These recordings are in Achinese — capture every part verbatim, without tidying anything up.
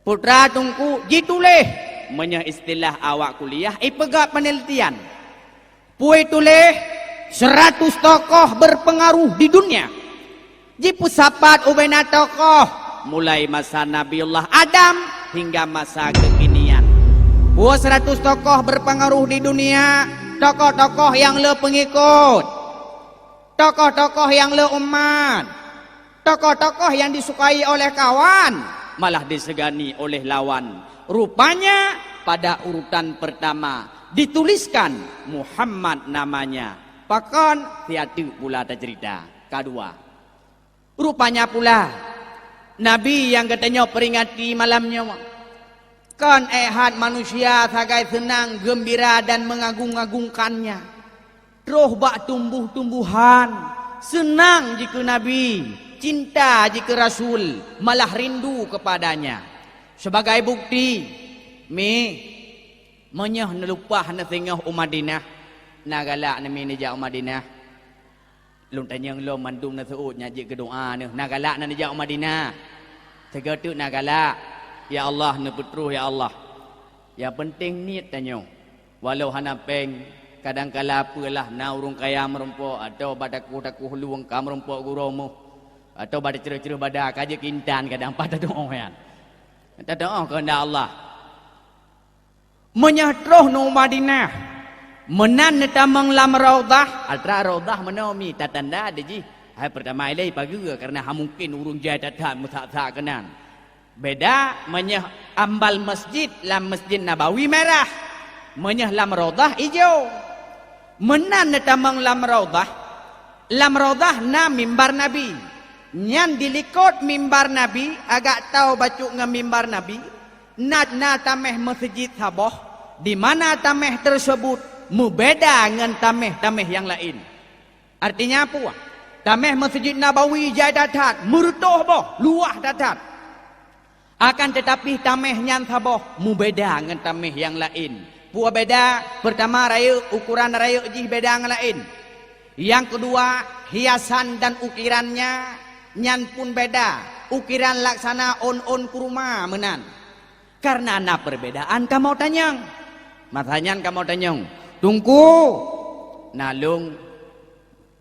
Putra Teungku jituléh, meunyoe istilah awak kuliah, ipeugah peunelitian. Peue tuléh, seratus tokoh berpengaruh di dunia. Jipeusapat ubena tokoh, mulai masa Nabiullah Adam hingga masa kekinian. Peue seratus tokoh berpengaruh di dunia, tokoh-tokoh nyang le peungikot, tokoh-tokoh nyang le umat, tokoh-tokoh nyang disukai oleh kawan, malah disegani oleh lawan. Rupanya pada urutan pertama dituliskan Muhammad namanya. Pakon? Siateuk pula tacerita. Kadua, rupanya pula Nabi nyang geutanyoe peringati malam nyoe kon ék that manusia sagai seunang, geumbira dan meungagung-agungkannya. Troh bak tumbuh-tumbuhan, seunang jikeu Nabi, cinta jikeu Rasul, malah rindu kepadanya. Sebagai bukti, mi, meunyoe neuleupah neusingoh u Madinah, na galak neumi neujak u Madinah. Lôn tanyong lom mandum neuseuôt nyan jeuet keu doa neuh, na galak na neujak u Madinah. Sigoe teuk na galak. Ya Allah, neupeutroh ya Allah. Nyang peunteng niet tanyoe. Walau hana péng, kadang kala peulah na ureuëng kaya meurumpok, atawa bak takoh-takoh lueng ka meurumpok gurée moh, atawa bak tacreueh-creueh bada ka jeuet keu intan kadang pat tadoe nyan. Tadoe keuheundak Allah. Meunyoe troh nu Madinah, meunan neutamong lam Raudhah, atra Raudhah meunoe mi tatanda di jih. Hai, peurtama ilée pageue, kareuna hana mungken ureuëng jai that-that meusak-sak keunan. Beda meunyoe ambal masjid lam Masjid Nabawi merah. Meunyoe lam Raudhah ijo. Meunan neutamong lam Raudhah. Lam Raudhah na mimbar Nabi. Nyan di likot mimbar Nabi, agak tao bacut ngon mimbar Nabi, na, na tameh meuseujid saboh, di mana tameh teuseubut meubeda ngon tameh-tameh nyang laén. Artinya peue? Tameh Meuseujid Nabawi jai that-that, meureutôh boh, luwah that-that. Akan teutapi tameh nyan saboh meubeda ngon tameh nyang laén. Peue beda? Peurtama, rayeuk, ukoran rayeuk jih beda ngon laén. Nyang keudua, hiasan dan ukirannya nyan pun beda. Ukiran laksana ôn-ôn kurma meunan. Kareuna na perbedaan kamoe tanyong. Masa nyan kamoe tanyong, "Teungku, na lôn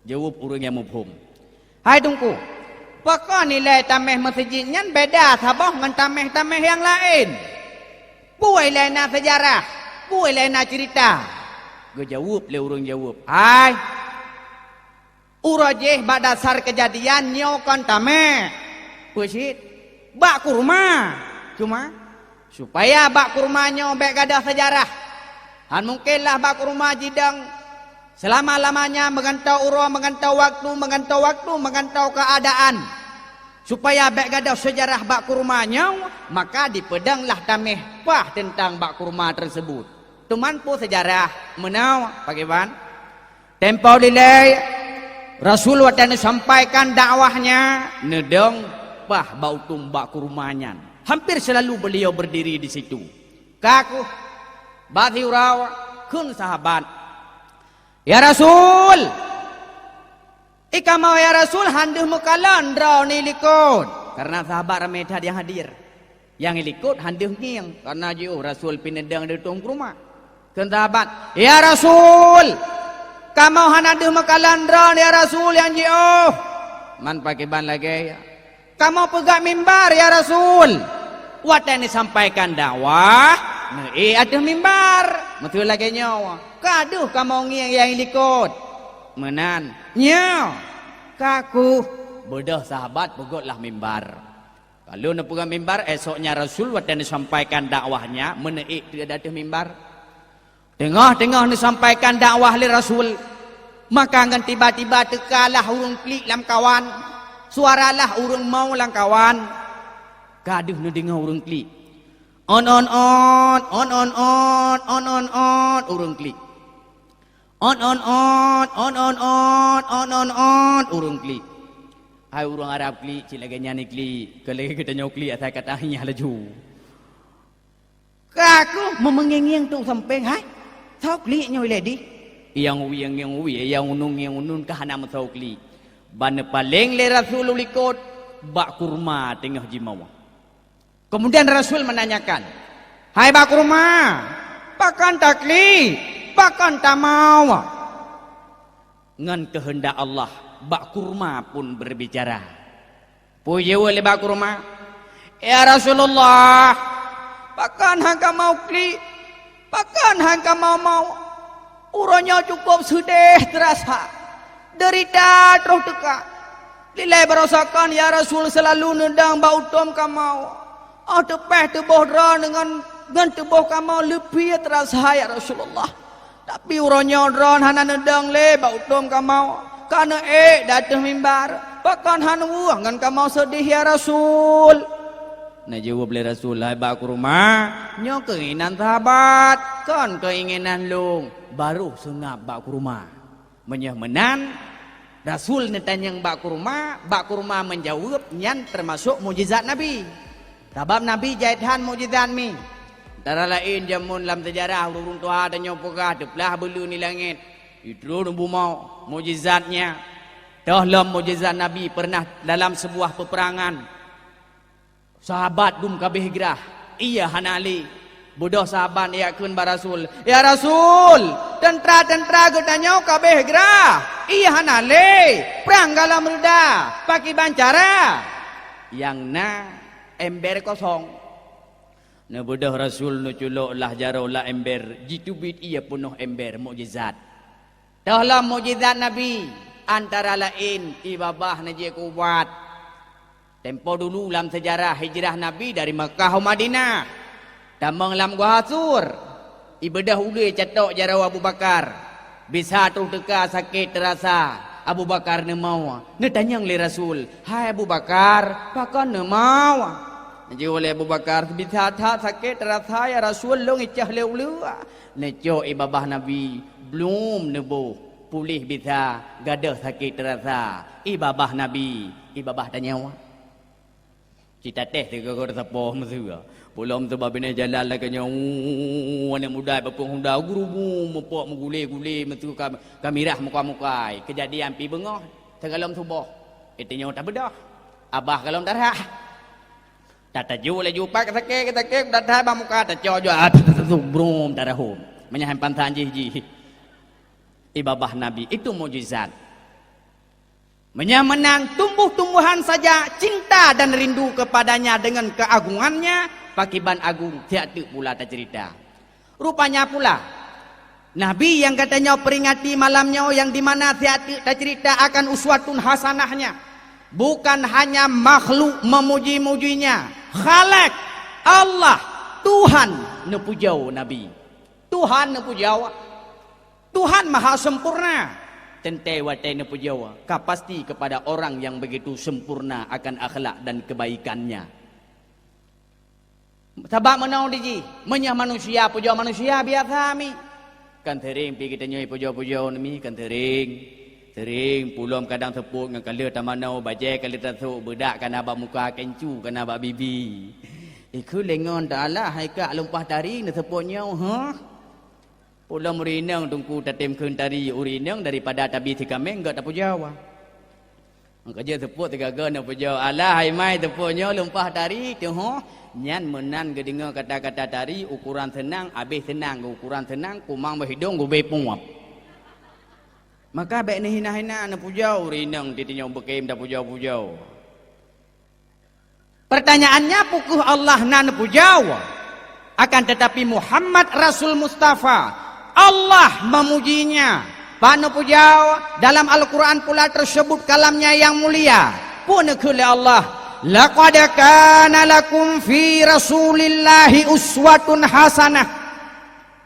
jaweueb ureuëng nyang muphom. Hai Teungku, pakon ilée tameh meuseujid nyan beda saboh ngon tameh-tameh nyang laén? Peue ilée na seujarah? Peue ilée na ceurita?" Geujaweueb lé ureuëng jaweueb, "Hai, uroe jih bak dasar keujadian nyoe kon tameh. Peue cit? Bak kurma. Cuma, supaya bak kurma nyoe bék gadôh seujarah. Hana mungkenlah bak kurma jidong seulama-lamanya, meugantoe uroe, meugantoe waktu, meugantoe waktu, meugantoe keuadaan. Supaya bék gadôh seujarah bak kurma nyoe, maka dipeudonglah tameh paih teuntang bak kurma teuseubut. Teuma peue seujarah meunoe, pakriban?" Tempo dilée, Rasul watée neusampaikan dakwahnya, neudong paih bak utom bak kurma nyan. Hampir selalu beliau berdiri di situ. Ka kheueh, bak siuroe kheun sahabat, "Ya Rasul, i kamoe ya Rasul han deuh meukalon droeneuh likot." Kareuna sahabat ramé that nyang hadir. Nyang likot han deuh ngieng, kareuna jiôh Rasul pih neudong di utom kurma. Kheun sahabat, "Ya Rasul, kamoe hana deuh meukalon droeneuh ya Rasul nyang jiôh." Man pakriban lagée, "Kamoe peugah mimbar ya Rasul." Watée neusampaikan dakwah, neuék ateueh mimbar. Meuseu lagée nyoe, ka deuh kamoe ngieng nyang likot. Meunan, nyoe, ka kheueh, beudôh sahabat peugét lam mimbar. Ka lheueh neupeugah mimbar, esoknya Rasul watée neusampaikan dakwahnya, meuneuék teuk di ateueh mimbar. Teungoh-teungoh neusampaikan dakwah lé Rasul, maka ngon tiba-tiba teukalah ureuëng klik lam kawan, suaralah ureuëng mo lam kawan. Ka deuh neudeungoe ureuëng klik. On, on, on, on, on, on, on, on, on, ureuëng klik. On, on, on, on, on, on, on, on, on, ureuëng klik. Hai ureuëng Arab klik, cit lagée nyan klik, kon lagée geutanyoe klik asai ka tanyah laju. Ka kheueh meumeungieng-ngieng teuk sampéng, hai, soe klik nyoe ilée dih? Nyang wie ngieng wie, nyang unun ngieng unun ka hana meusoe klik. Ban neupaléng lé Rasul u likot, bak kurma teungoh jimawah. Kemudian Rasul menanyakan, "Hai Bak Kurma, pakon taklik, pakon tamau?" Ngon keuheundak Allah, Bak Kurma pun berbicara. Peue jaweueb lé Bak Kurma, "Ya Rasulullah, pakon han kamoe klik, pakon han kamoe mau? Uroe nyoe cukup seudeh teurasa, deurita troh teuka. Dilée barosakan ya Rasul seulalu neudong bak utom kamoe. Óh teupeh tuboh droe ngon, ngon tuboh kamoe leupie teurasa ya Rasulullah. Tapi uroe nyoe droe hana neudong lé bak utom kamoe, ka neuék di ateueh mimbar. Pakon han weueh ngon kamoe seudeh ya Rasul?" Neujaweueb lé Rasul, "Hai Bak Kurma, nyoe keuinginan sahabat, kon keuinginan lôn." Barô seungab Bak Kurma. Meunyoe meunan, Rasul neutanyong Bak Kurma, Bak Kurma meujaweueb, nyan teumasok mukjizat Nabi. Sabab Nabi jai that mukjizat mi. Antara laén jameun lam seujarah ureuëng tuha tanyoe peugah teuplah beuleuen di langét, jitrôn u bumoe, mukjizat nyan. Toh lom mukjizat Nabi peureunah dalam seubuah peuperangan. Sahabat dum ka abéh grah, ie hana lé. Beudôh sahabat jak kheun bak Rasul, "Ya Rasul, teuntra-teuntra geutanyoe ka abéh grah, ie hana lé, prang gohlom reda, pakriban cara?" Nyang na ember kosong. Neubeudôh Rasul neuculok lah jaroe lam ember, jiteubiet ie peunoh ember, mukjizat. Toh lom mukjizat Nabi, antara laén ie babah neujeuet keu ubat. Tempo dulu lam seujarah hijrah Nabi dari Makkah u Madinah, tamong lam Gua Sur, ibeudôh ulée catok jaroe Abu Bakar. Bisa troh teuka sakét teurasa, Abu Bakar neumau. Neutanyong lé Rasul, "Hai Abu Bakar, pakon neumau?" Neujaweueb lé Abu Bakar, "Bisa that sakét teurasa ya Rasul, lôn icah lé uleue." Neucok ie babah Nabi, blum neuboh, puléh bisa, gadôh sakét teurasa. Ie babah Nabi, ie babah tanyoe. Cit tatéh teuka gor sapoh meuseue. Pulom teuba binéh jalan lagée nyoe, aneuëk muda bapeueng honda geurubu meupok meugulé-gulé meuseue ka, ka mirah muka-mukai. Keujadian pih beungoh, teugalom suboh. Itanyoe tabeudôh. Abah galom darah. Tatajok laju pat sakét, sakét, tatai bak muka, tacok jua, ah, tu, tu, tu, tu, brum, tarahom. Meunyoe han pansan jih, jih. Ie babah Nabi, itu mukjizat. Meunyoe meunan tumbuh-tumbuhan saja cinta dan rindu kepadanya dengan keagungannya, pakriban agung, siat teuk pula taceurita. Rupanya pula, Nabi nyang geutanyoe peringati malam nyoe, nyang di mana siat teuk taceurita akan uswatun hasanahnya, bukan hanya makhluk memuji-mujinya, Khalik, Allah, Tuhan neupujoe Nabi. Tuhan neupujoe. Tuhan maha sempurna. Teuntée watée neupujoe, ka pasti kepada orang yang begitu sempurna akan akhlak dan kebaikannya. Sabab meunoe di jih, meunyoe manusia pujoe manusia biasa mi. Kan seuring pih geutanyoe pujoe-pujoe mi, kan seuring. Seuring, pulom kadang seupôt ngon ka lheueh tamanoe, bajée ka lheueh tasôk, beudak ka na bak muka, keuncu ka na bak bibi. Ikheun lé ngon teualah hai kak lumpah tari neuseupôt nyoe, heh? Pulom ureuëng inong teungku tatem kheun tari ureuëng inong daripada tabi sikaméng gét tapujoe. Maka jeuet seupôt teugaga neupujoe, "Alah hai mai, seupôt nyoe lumpah tari teuhoh." Nyan meunan geudeungoe kata-kata tari, ukuran seunang, abéh seunang, ukuran seunang, kumang bak hidong gubé puap. Maka bék neuhina-hina neupujoe ureuëng inong, titinyoe beukém tapujoe-pujoe. Pertanyaannya, pukeuh Allah na neupujoe? Akan tetapi Muhammad Rasul Mustafa, Allah memujinya. Pat neupujoe? Dalam Al-Quran pula tersebut kalamnya yang mulia. Peue neukheun lé Allah, "Laqad kana lakum fi Rasulillahi uswatun hasanah."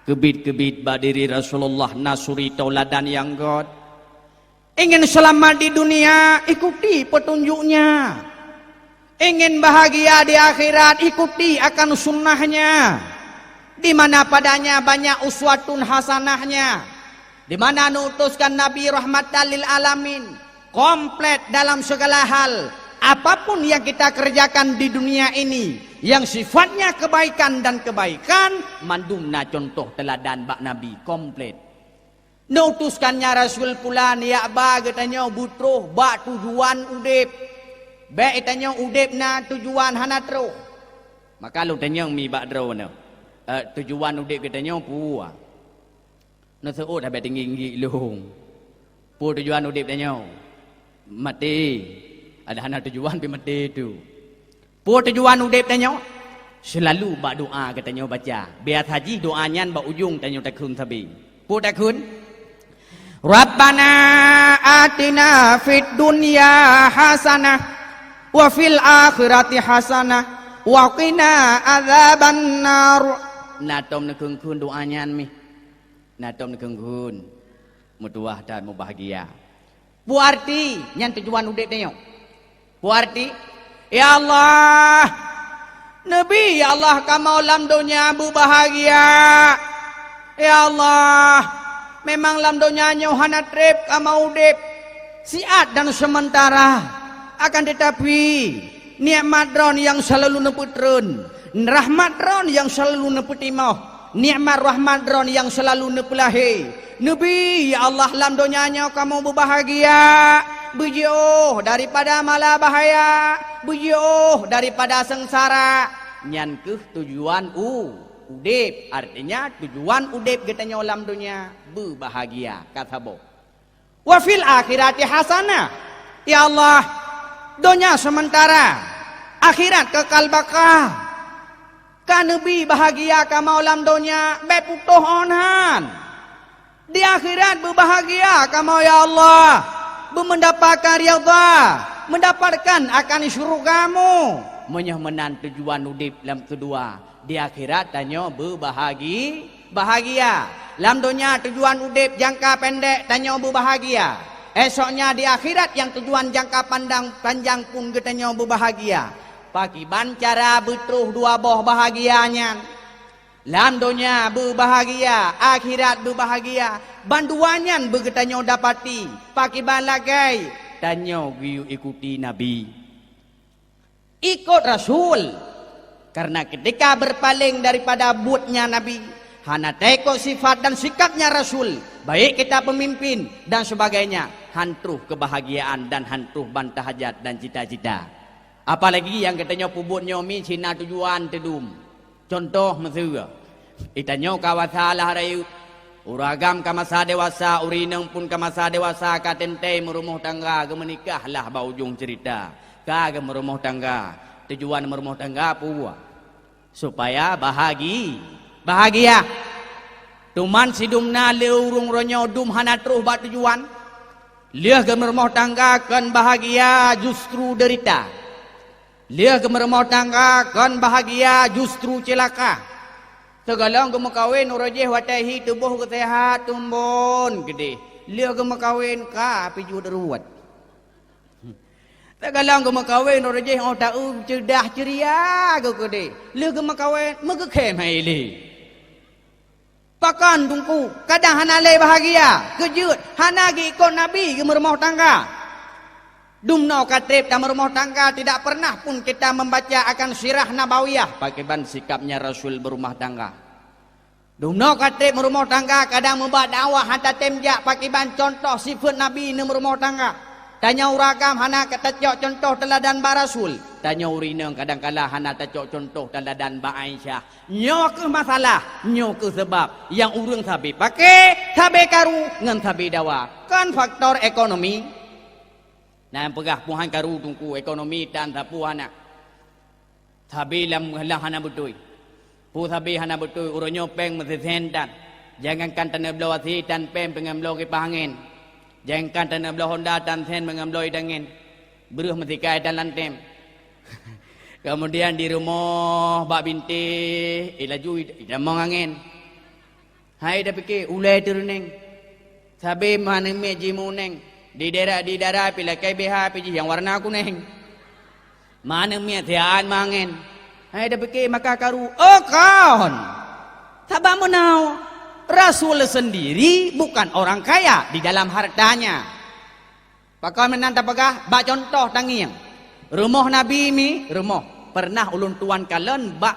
Keubiet-keubiet bak diri Rasulullah na suri tauladan nyang gét. Ingin selamat di dunia, ikuti petunjuknya. Ingin bahagia di akhirat, ikuti akan sunnahnya. Di mana padanya banyak uswatun hasanahnya. Di mana neuutuskan Nabi rahmatan lil alamin, komplit dalam segala hal. Apapun yang kita kerjakan di dunia ini, yang sifatnya kebaikan dan kebaikan, mandum na contoh teladan bak Nabi, komplit. Neutuskannya Rasul pula neujak ba geutanyoe beutroh bak tujuan udeb. Bék geutanyoe udeb na tujuan hana troh. Maka lôn tanyong mi bak droeneuh, eh, tujuan udeb geutanyoe peue? Neuseuôt habéh tinggi-tinggi lôn. Peue tujuan udeb tanyoe? Maté. Ada hana tujuan pih maté tu. Peue tujuan udeb tanyoe? Seulalu bak doa geutanyoe baca. Biasa jih doa nyan bak ujong tanyoe takheun sabe. Peue takheun? Rabbana atina fid dunya hasanah wa fil akhirati hasanah wa qina adzabannar. Na tom neukheun-kheun doa nyan mih. Na tom neukheun-kheun. Meutuwah dan mubahgia. Peue arti nyan tujuan udeb tanyoe? Peue arti? Ya Allah, neubi, ya Allah, kamoe lam donya beubahgia. Ya Allah, memang lam donya nyoe hana treb kamoe udeb, siat dan sementara. Akan tetapi, nikmat Droe nyang selalu neupeutreun, rahmat Droe nyang selalu neupeutimoh, nikmat rahmat Droe nyang selalu neupeulahé. Neubi, ya Allah, lam donya nyoe kamoe beubahgia, beujiôh daripada mala bahaya, beujiôh daripada seungsara. Nyan kheueh tujuan u-, udeb. Artinya, tujuan udeb geutanyoe lam donya beubahgia. Ka saboh. Wa fil akhirati hasanah. Ya Allah, donya sementara, akhirat kekal baka. Ka neubi bahgia kamoe lam donya, bék putôh ôn han. Di akhirat beubahgia kamoe, ya Allah, beumendapatkan ridha, mendapatkan akan syurga-Mu. Meunyoe meunan tujuan udeb lam keudua, di akhirat tanyoe beubahagi-, bahgia. Lam donya tujuan udeb jangka pendek tanyoe beubahgia. Esoknya di akhirat nyang tujuan jangka pandang panjang pun geutanyoe beubahgia. Pakiban cara beutroh dua boh bahgia nyan? Lam donya beubahgia, akhirat beubahgia. Bandua nyan beugeutanyoe dapati. Pakiban lagée tanyoe geuyue ikuti Nabi. Ikot Rasul. Karena ketika berpaling daripada buetnya Nabi, hana taikot sifat dan sikapnya Rasul, baik kita pemimpin dan sebagainya, han troh kebahagiaan dan han troh banta hajat dan cita-cita. Apalagi nyang geutanyoe peubuet nyoe mi sina tujuan teudum. Contoh miseue, itanyoe ka wasa lah rayeuk. Ureuëng agam ka masa dewasa, ureuëng inong pun ka masa dewasa, ka teuntée meurumoh tangga, geumeunikah lah bak ujong ceurita. Ka geumeurumoh tangga. Tujuan meurumoh tangga peue? Supaya bahagi-, bahagia. Teuma sidum na lé ureuëng uroe nyoe dum hana troh bak tujuan. Lheueh geumeurumoh tangga kon bahagia, justru deurita. Lheueh geumeurumoh tangga kon bahagia, justru ceulaka. Teugalong geumeukawen uroe jih watée hi tuboh geuseuhat tumbon geudeh. Lheueh geumeukawen ka pih jeuet ruwet. Teugalong geumeukawen uroe jih 'oh taeu ceudah ceuria geukeudeh. Lheueh geumeukawen meugeukhém hai lé. Pakon Teungku, kadang hana lé bahagia, keujeuet, hana geuikot Nabi geumeurumoh tangga. Dumnoe ka treb tameurumoh tangga, tidak pernah pun kita membaca akan sirah nabawiyah pakiban sikapnya Rasul beurumah tangga. Dumnoe ka treb meurumoh tangga, kadang meubat dakwah hana tatem jak pakiban contoh sifeuet Nabi neumeurumoh tangga. Tanyoe ureuëng agam hana ka tacok contoh teuladan bak Rasul. Tanyoe ureuëng inong kadang kala hana tacok contoh teuladan bak Aisyah. Nyoe kheueh masalah, nyoe kheueh sabab nyang ureuëng sabe paké, sabe karu ngon sabe dawa. Kon faktor ekonomi. Nah, peugah puhan karu Teungku, ekonomi tan sapeue hana. Sabe lam meuheulang hana beutôi. Peue sabe hana beutôi, uroe nyoe péng meusisen tan. Jangankan taneubloe asi tan péng peungon bloe kipah angén. Jangankan taneubloe honda tan sen peungon bloe idangén. Breueh meusikai tan lantem. Kemudian di rumoh bak bintéh, eh, laju id-, idamong angén. Hai tapike ulée teureuneng. Sabe maneuk miet jimuneng. Di daerah, di dara pih lakée B H pih jih nyang warna kuneng. Maneuk miet siaan mangén. Hai tapike maka karu. Oh kon. Sabab meunoe, Rasul sendiri bukan orang kaya di dalam hartanya. Pakon meunan tapeugah, bak contoh tangieng. Rumoh Nabi mi, rumoh. Pernah ulôn tuan kalon bak,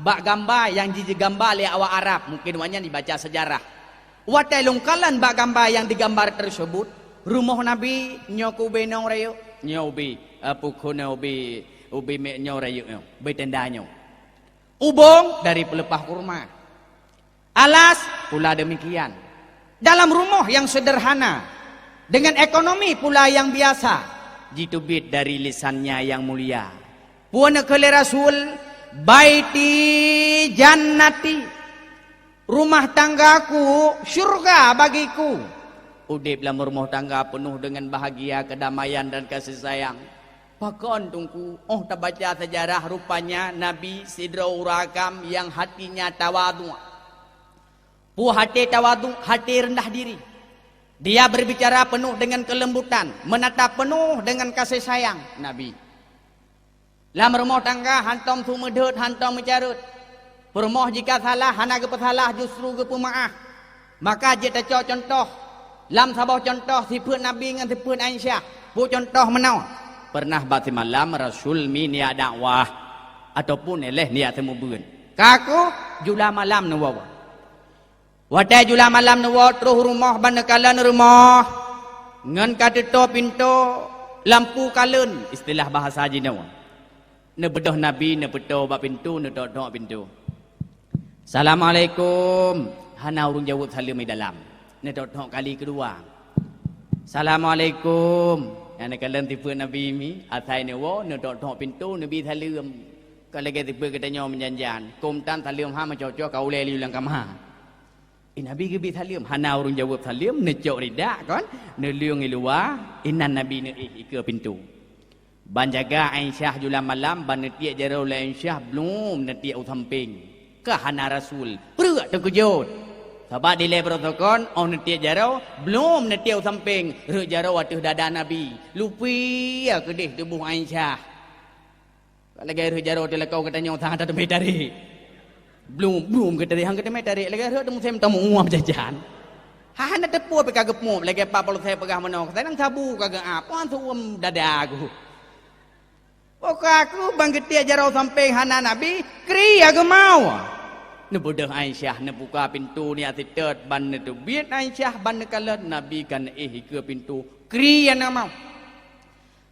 bak gamba nyang ji-, jigamba lé awak Arab. Mungken awaknyan jibaca sejarah. Watée lôn kalon bak gamba nyang digambar tersebut, rumoh Nabi nyoe keu ubé nong rayeuk, nyoe ubé, eh, pukon nyoe ubé, ubé mek nyoe rayeuk nyoe, ubé tenda nyoe. Ubong dari peuleupah kurma. Alas pula demikian. Dalam rumoh nyang seudeurhana, deungon ekonomi pula nyang biasa, jiteubiet dari lisannya nyang mulia. Peue neukheun lé Rasul, "Baiti jannati." Rumah tanggaku syurga bagiku. Udeb lam rumoh tangga peunoh deungon bahagia, keudamaian dan kasih sayang. Pakon, Teungku? Óh tabaca seujarah, rupanya Nabi sidroe ureueng agam nyang hatinya tawadhu. Peue até tawadhu? Até reundah diri. Dia berbicara penuh dengan kelembutan, menatap penuh dengan kasih sayang Nabi. Lam rumoh tangga hantom su meudeuet, hantom meucareuet. Peurumoh jika salah hana geupeusalah, justru geupeumeu'ah. Maka jeuet tacok cuntoh. Lam saboh cuntoh sifeuet Nabi ngon sifeuet Aisyah. Peue cuntoh meunoe? Peureunah bak simalam Rasul mi niat dakwah ataupun éh lheueh niat seumeubeuet. Ka kheueh jula malam neuwoe. Watée jula malam neuwoe, troh rumoh ban neukalon rumoh, ngon ka teutoe pintoe, lampu kalon, istilah bahasa jinoe. Neubeudôh Nabi neupeutoe bak pintoe, neutok-tok pintoe. "Assalamualaikum." Hana ureuëng jaweueb saleuem di dalam. Neutok-tok kali keudua. "Assalamualaikum." Nyang neukalon sifeuet Nabi mi, asai neuwoe, neutok-tok pintoe, neubi saleuem. Ka lagée sifeuet geutanyoe meujan-jan, kôm tan saleuem ha meucocok ka ulée liyue lam kama. Eh, Nabi geubi saleuem, hana ureuëng jaweueb saleuem, neucok ridak kon, neuleueng i luwa, inan Nabi neuéh ikeue pintoe. Ban jaga Aisyah jula malam, ban neutiek jaroe lé Aisyah, blom neutiek u sampéng. Ka hana Rasul, preuek teukeujot. Sabab dilée protokol, óh neutiek jaroe, blom neutiek u sampéng, rhot jaroe ateueh dada Nabi. Lupi keudeh tuboh Aisyah. Ka lagée rhot jaroe teuh lakoe geutanyoe, sang that teumé tarék. Blom, blom geutarek, han geuteumé tarék, lagée rhot musém tamu uam jajan. Hana teupeu pih ka geupeuet, lagée Pak Polsek peugah meunoe, "Seunang sabu ka geuap, wan seuuem dada geuh." Poh ka kheueh ban geutiek jaroe sampéng hana Nabi, kri ya geumau. Neubeudôh Aisyah, neubuka pintoe niat sitot ban neuteubiet Aisyah ban neukalon Nabi ka neuéh ikeue pintoe, kri ya neumau.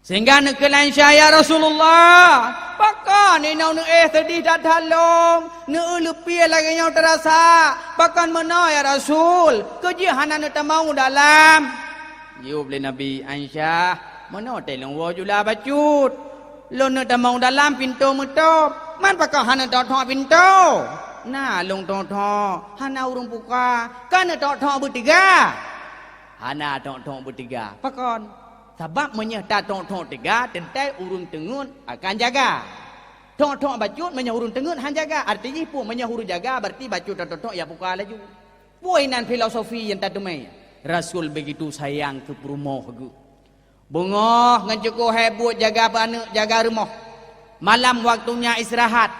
Sehingga neukheun Aisyah, "Ya Rasulullah, pakon inong neuéh seudeh that-that lom, neueu leupie lagée nyoe teurasa? Pakon meunoe, ya Rasul? Keu jeuet hana neutamong u dalam?" Jaweueb lé Nabi, "Aisyah, meunoe teuh lôn woe jula bacut. Lôn neutamong u dalam pintoe meutôb, man pakon hana tok-tok pintoe? Na lôn tok-tok, hana ureuëng buka, ka neutok-tok beuteuga." Hana tok-tok beuteuga. Pakon? Sabab meunyoe tatok-tok teuga, teuntée ureuëng teungeut akan jaga. Tok-tok bacut meunyoe ureuëng teungeut han jaga, arti jih peue? Meunyoe ureuëng jaga, berarti bacut tatok-tok ya buka laju. Peue inan filosofi nyang tateumé? Rasul begitu sayang keu peurumoh geuh. Beungoh ngon cukôp hék buet jaga aneuk, jaga rumoh. Malam waktunya istirahat.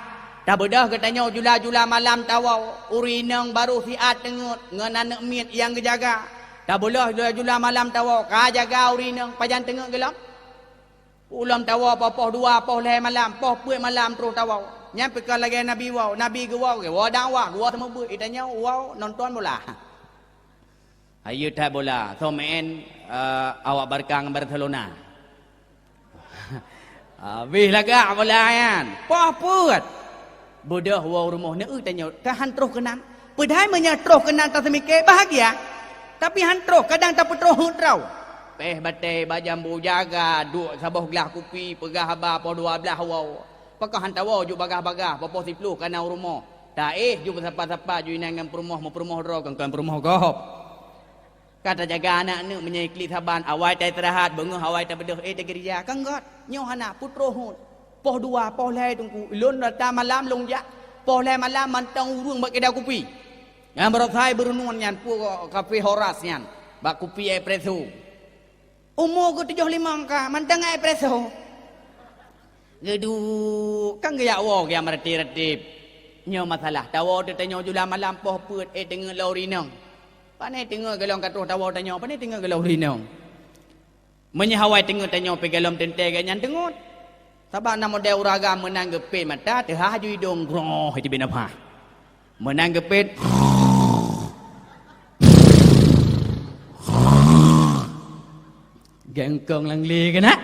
Tabeudôh geutanyoe jula-jula malam tawoe, ureuëng inong barô siat teungeut ngon aneuk miet nyang geujaga. Tabeudôh jula-jula malam tawoe, ka jaga ureuëng inong, pajan teungeut gohlom? Ulom tawoe poh, poh dua, poh lhée malam, poh peuet malam troh tawoe. Nyan pih kon lagée Nabi woe, Nabi geuwoe, geuwoe dakwah, geuwoe seumeubeuet, geutanyoe woe nonton bola. Hayeue that bola, soe meu'en, eh, awak Barca ngon Barcelona. Habéh lagak bola nyan. Poh peuet. Beudôh woe rumoh neueu tanyoe, ka han troh keunan. Padahai meunyoe troh keunan taseumiké, bahagia. Tapi han troh, kadang tapeutroh heuet droe. Péh batée bak jambu jaga, duek saboh glah kupi, peugah haba poh dua blaih woe. Pakon han tawoe jok bagah-bagah, poh siploh ka na u rumoh. Taéh ju beusapa-sapa ju inan ngon peurumoh, meupeurumoh droe kon, kon peurumoh gob. Ka tajaga aneuk-aneuk meunyoe klik saban, awai taistirahat, beungoh awai tabeudôh, eh, tageurija. Kon gét, nyoe hana, peutroh heuet. Poh dua, poh lhée teungku, lôn rata malam lôn jak. Poh lhée malam mantong ureuëng bak keuda kupi. Nyang baroe sai beurunon nyan, peue kafe horas nyan, bak kupi espresso. Umu geuh tujoh limong ka, mantong espresso. Geuduek, kan geujak woe, geujak meuratéb-ratéb. Nyoe masalah, tawoe teuh tanyoe jula malam poh peuet, eh, teungeut lom ureuëng inong. Pane teungeut gohlom ka troh tawoe tanyoe, pane teungeut gohlom ureuëng inong. Meunyoe awai teungeut tanyoe pih gohlom teuntée gét nyan teungeut. Sabab na modél ureuëng agam meunan geupét mata, teuhah aju idong, groh, teubiet nafah. Meunan geupét. Gengkong lang lé keunan.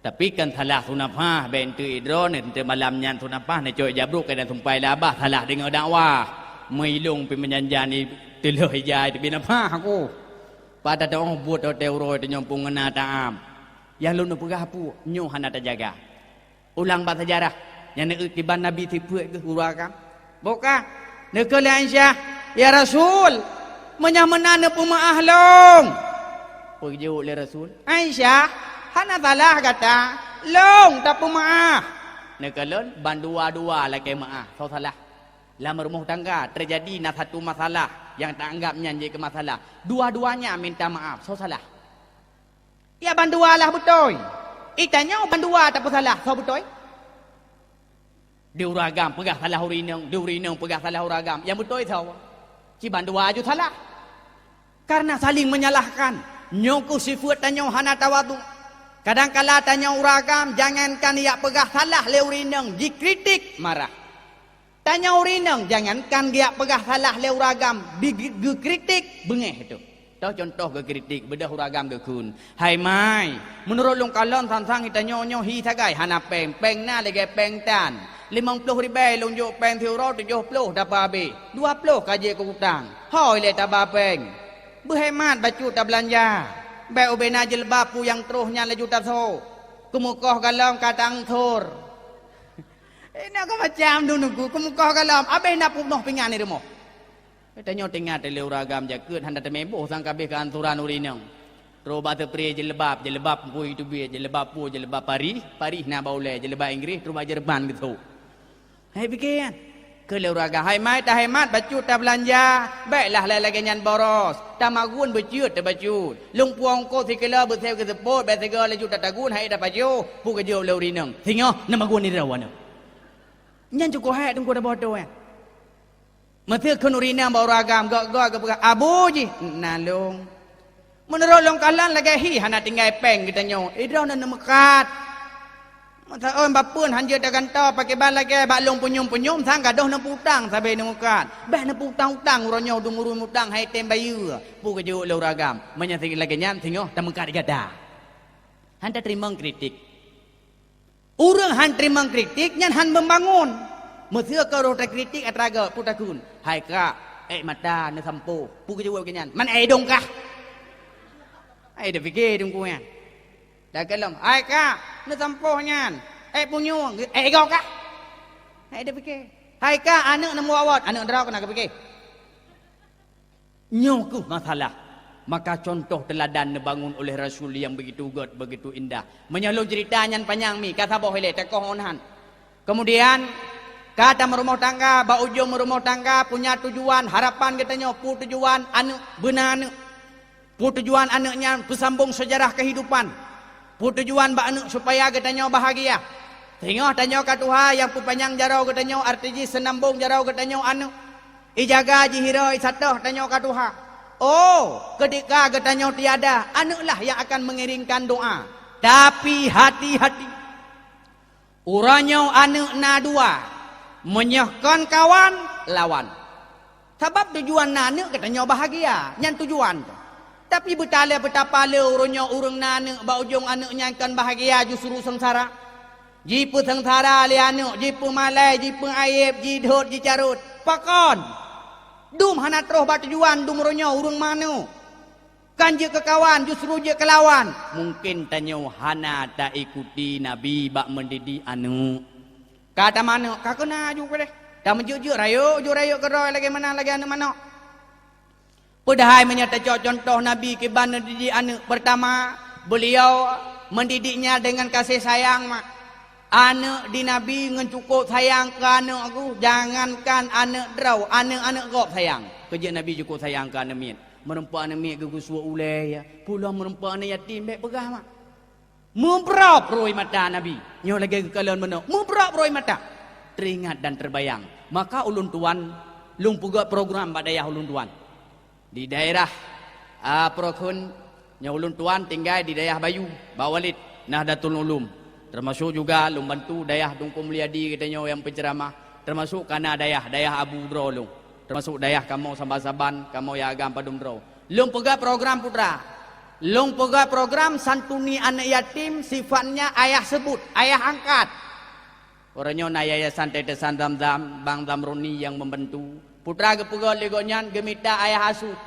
Tapi kan salah sunafah, bèk eunteuk idroe, eunteuk malam nyan sunafah, neucok jabrok keu dan sumpai labah, salah deungoe dakwah. Meulông pih meujanjan i teulheueh ija i teubiet nafah aku. Pada taoh buet watèe uroe teuh nyoe peue ngon na ta'am. Nyang lôn neupeugah peue, nyoe hana tajaga. Ulang bak seujarah, nyang neueu kiban Nabi sifeuet geuh ureueng agam. Boh ka, neukheun lé Aisyah, "Ya Rasul, meunyoe meunan neupeumeu'ah lôn." Peujaweueb lé Rasul, "Aisyah, hana salah gata, lôn tapeumeu'ah." Neukalon bandua-dua lakèe meu'ah, soe salah. Lam rumoh tangga teujadi na satu masalah nyang taanggap nyan jeuet keu masalah. Dua-duanya minta maaf, soe salah. Ya bandua lah beutôi. Itanyoe bandua tapeusalah, soe beutôi? Di ureueng agam peugah salah ureueng inong, di ureueng inong peugah salah ureueng agam. Nyang beutôi soe? Ci bandua ju salah. Karena saling menyalahkan. Nyoe keuh sifeuet tanyoe hana tawadhu. Kadangkala tanyoe ureueng agam jangankan jak peugah salah lé ureueng inong, jikritik marah. Tanyoe ureueng inong jangankan geujak peugah salah lé ureueng agam, bi-, geukritik beungéh teuh. Toh cuntoh geukritik, beudôh ureueng agam geukheun, "Hai mai, meunurot lôn kalon sang-sang geutanyoe nyoe hi sagai hana péng, péng na lagèe péng tan. Limong ploh ribèe lôn jok péng siuroe, tujoh ploh tapeuhabéh, dua ploh ka jeuet keu utang. Hôi lé taba péng. Beuhemat bacut tabeulanja. Bèk ubé na jeuleuba peue nyang troh nyan laju tasoe. Keumeukoh galom ka taangthor." Eh, na keu macam dum nunggu, keumeukoh galom, abéh na peunoh pingan di rumoh. Tanyoe teuingat lé ureueng agam jakeuet hana teumé boh sang ka abéh keu antoran ureueng inong. Troh bak seupri jilbab, jilbab pui teubiet, jilbab pui, jilbab Paris, Paris na bak ulèe, jilbab Inggris, troh bak Jerman geusôk. Hai pike nyan. Kheun lé ureueng agam, "Hai mai tahemat bacut tabeulanja, bèklah lagèe-lagèe nyan boros. Tamagun beuceuet tabacut. Lôn puwoe eungkôt sikilo beuséh keu seupôt, bèk sigoe laju tatagun hai tapajoh." Peue geujaweueb lé ureueng inong, "Singoh neumagun nidroe aneuk." Nyan cukôp hék teungku taboh toh nyan. Meuseu kheun ureueng inong bak ureueng agam, gok-gok geupeugah, "Abu jih, na lôn. Meunurot lôn kalon lagèe hi hana tinggai péng geutanyoe, idroe neuneumeukat. Meusaôn bapeuen han jeuet tagantoe pakriban lagèe bak lôn peunyum-peunyum sang gadôh neupeu-utang sabe neumeukat. Bèk neupeu-utang-utang uroe nyoe dum ureueng mutang hai tem bayeue." Peue geujaweueb lé ureueng agam, "Meunyoe lagèe nyan singoh tameukat gata." Han tateurimong kritik. Ureueng han teurimong kritik nyan han meubangon. Meuseu ka roh takritik atra gèt, peue takheun, "Hai kak, ék mata neusampôh." Peue geujaweueb geuh nyan, "Man ék idong kah?" Hai tapike teungku nyan. Takalon, "Hai kak, neusampôh nyan. Ék punyueng, ék igoe kah?" Hai tapike. "Hai kak, aneuk neumuwot-wot." Aneuk droe keunan geupike. Nyoe keuh masalah. Maka contoh teuladan neubangun oleh Rasul nyang begitu gèt, begitu indah. Meunyoe lôn ceurita nyan panyang mi, ka saboh ilèe, teukoh ngon han. Keumudian, ka tameurumoh tangga, bak ujong meurumoh tangga, punya tujuan, harapan geutanyoe, peue tujuan aneuk, beuna aneuk. Peue tujuan aneuk nyan, peusambong seujarah keuhidupan. Peue tujuan bak aneuk, supaya geutanyoe bahagia. Singoh tanyoe ka tuha, nyang peupanyang jaroe geutanyoe, arti jih seunambong jaroe geutanyoe aneuk. Ijaga jih hiroe, isatoh tanyoe ka tuha. Oh, keutika geutanyoe tiada, aneuklah nyang akan meungiringkan doa. Tapi hati-hati. Uroe nyoe aneuk na dua, meunyoe kon kawan, lawan. Sabab tujuan na aneuk geutanyoe bahagia, nyan tujuan. Tapi beutalèe beutapa le uroe nyoe ureueng na aneuk, bak ujong aneuk nyan kon bahagia, justru seungsara. Jipeuseungsara lé aneuk, jipeumalèe, jipeuayeb, jidhôt, jicarôt. Pakon? Dum hana troh bak tujuan dum uroe nyoe ureueng meuaneuk. Kan jeuet keu kawan, justru jeuet keu lawan. Mungken tanyoe hana taikuti Nabi bak mendidik aneuk. Ka tameuaneuk, ka keuna aju keudeh. Tameujeuet-jeuet rayeuk, jeuet rayeuk keudroe lagèe meunan lagèe aneuk manok. Padahai meunyoe tacok contoh Nabi kiban mendidik aneuk, pertama, beliau mendidiknya dengan kasih sayang, mak. Aneuk di Nabi ngon cukôp sayang keu aneuk geuh, jangankan aneuk droe, aneuk-aneuk gob sayang. Keujeuet Nabi cukôp sayang keu aneuk miet. Meureumpok aneuk miet geugeusuek ulèe, ya. Pulang meureumpok aneuk yatim, bèk peugah, mak. Meubrok roi mata Nabi. Nyoe lagèe geukalon meunoe. Meubrok roi mata. Teringat dan terbayang. Maka ulôn tuan, lôn peugèt program bak dayah ulôn tuan. Di daerah, a, Prokhon, nyoe ulôn tuan tinggai di dayah Bayu, Bak Walid, Nahdlatul Ulum. Termasuk juga lôn bantu dayah Teungku Mulyadi geutanyoe nyang peuceramah. Termasuk kana dayah, dayah abu droe lôn. Termasuk dayah kamoe saban-saban, kamoe nyang agam padum droe. Lôn peugèt program putra. Lôn peugah program santuni aneuk yatim sifatnya ayah sebut, ayah angkat. Uroe nyoe na Yayasan Tetesan Zamzam, Bang Zamroni nyang membantu. Putra geupeugöt lé gobnyan geumita ayah asuh.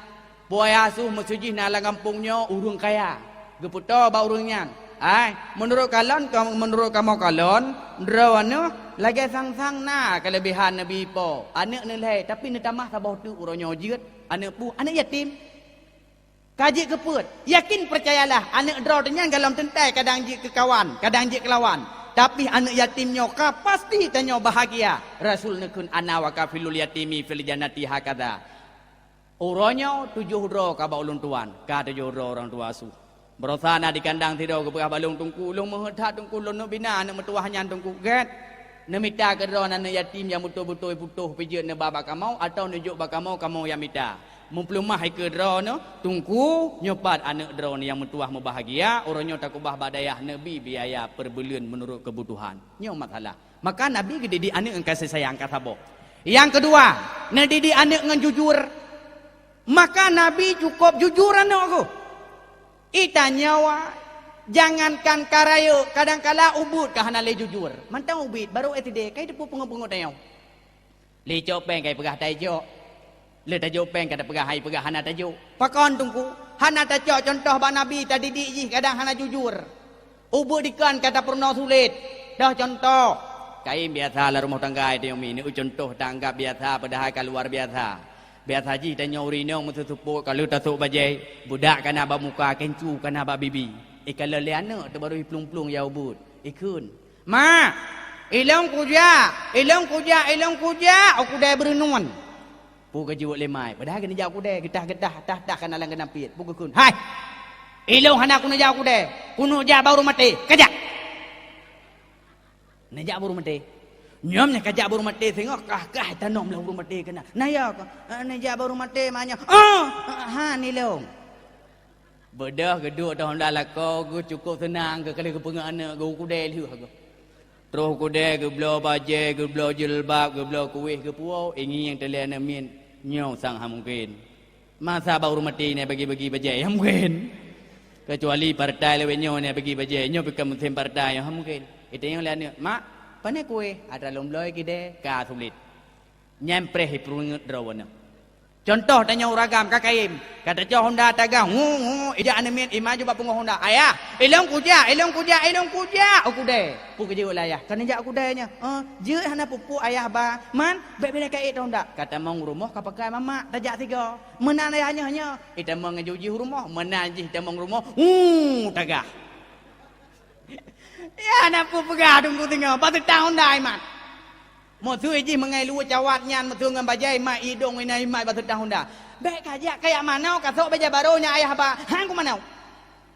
Peue ayah asuh, meuseu jih na lam gampông nyoe ureuëng kaya. Geupeutoe bak ureuëng nyan, "Hai, meunurot kalon, meunurot kamoe kalon, droeneuh lagée sang-sang na keuleubehan neubi po, aneuk neuh lhée, tapi neutamah saboh teuk uroe nyoe jeuet, aneuk peue? Aneuk yatim." Ka jeuet keu peuet. Yakin, peucayalah, aneuk droe nyan golom teuntée kadang jeuet keu kawan, kadang jeuet keu lawan. Tapi aneuk yatim nyoe ka pasti tanyoe bahagia. Rasul neukheun, "Ana wa kafilul yatimi fil jannati hakadha." Uroe nyoe tujoh droe ka bak ulôn tuan, ka tujoh droe ureuëng tuha asuh. Baroesa na di kandang sidroe geupeugah bak lôn, "Teungku, lôn meuheuet that, Teungku, lôn neuk bina aneuk meutuwah nyan, Teungku." "Gét, neumita keu droe aneuk yatim nyang beutôi-beutôi putôh pih jeuet neuba bak kamoe, atawa neujok bak kamoe, kamoe nyang mita?" Meupeuleumah ikeue droeneuh, "Teungku, nyoe pat aneuk droeneuh nyang meutuwah meubahagia, uroe nyoe takeubah bak dayah neubi biaya peurbuleuen meunurot keubutuhan." Nyoe masalah. Maka Nabi geudidik aneuk ngon kasih sayang ka saboh. Nyang keudua, neudidik aneuk ngon jujur. Maka Nabi cukôp jujur aneuk geuh. Itanyoe, jangankan ka rayeuk, kadang kala ubit ka hana lé jujur. Mantong ubit, barô S D, ka iteupeu peungeut-peungeut tanyoe. Lé cok péng ka ipeugah tai cok. Lé tajok péng ka tapeugah hai peugah hana tajok. Pakon, Teungku? Hana tacok cuntoh bak Nabi, tadidik jih kadang hana jujur. Ubit dikon ka tapeurunoe sulet. Toh cuntoh. Kayém biasa lam rumoh tangga tanyoe mi, neuk cuntoh taanggab biasa padahai ka luar biasa. Biasa jih tanyoe ureuëng inong meuseu seupôt ka lheueh tasôk bajée, budak ka na bak muka, keuncu ka na bak bibi. Ikalon lé aneuk teuh barô iplueng-plueng ya ubit. Ikheun, "Mak, ilôn kujak, ilôn kujak, ilôn kujak u keudè beureunuen." Peue geujaweueb lé mai, padahai geuneuk jak u keudè, geutah-geutah, tah-tah ka na lam geunampiet. Peue geukheun, "Hai! Ilôn hana keuneuk jak u keudè, keuneuk jak bak ureuëng maté, kajak!" Neujak bak ureuëng maté. Nyoe nyang kajak bak ureuëng maté singoh kah-kah tanom lam ureuëng maté keunan. "Na ya kah?" "Eh, neujak bak ureuëng maté, mak nyoe." "Oh, han ilôn." Beudôh geuduek ateueh honda lakoe geuh, cukôp seunang geuh ka lheueh geupeungeut aneuk geuh u keudè lheueh geuh. Troh u keudè geubloe bajée, geubloe jilbab, geubloe kueh, geupuwoe, ingieng teuh lé aneuk miet, nyoe sang hana mungken. Masa bak ureuëng maté nyan bagi-bagi bajée, hana mungken. Keucuali partai lawét nyoe nyan bagi bajée, nyoe pih ka musém partai, hana mungken. Itanyong lé aneuk, "Mak, pane kueh?" "Atra lôn bloe keudè." Ka sulet. Nyan preh ipeuingat droe nyan. Cuntoh tanyoe ureuëng agam ka kayém, ka tacok honda tagah, ngu, ngu, ijak aneuk miet, imaju bak punggong honda, "Ayah, ilôn kujak, ilôn kujak, ilôn kujak u keudè." Peue geujaweueb lé ayah, "Keuneuk jak u keudè nyoe." "Oh, jeuet hana peue-peue ayah ba, man bèk bela ka ék honda." Ka tamong rumoh ka pakai mamak, tajak sigoe. Meunan ayah nyoe nyoe, itamong ngon jih u rumoh, meunan jih itamong rumoh, hu, tagah. Ya, na peue peugah Teungku singoh, bak seutang honda imat. Meuseu jih meungai luwue cawat nyan, meuseu ngon bajée imat, idong ina imat bak seutang honda. Bèk kajak, kajak manoe, kasôk bajée barô nyan ayah ba, han kumanoe.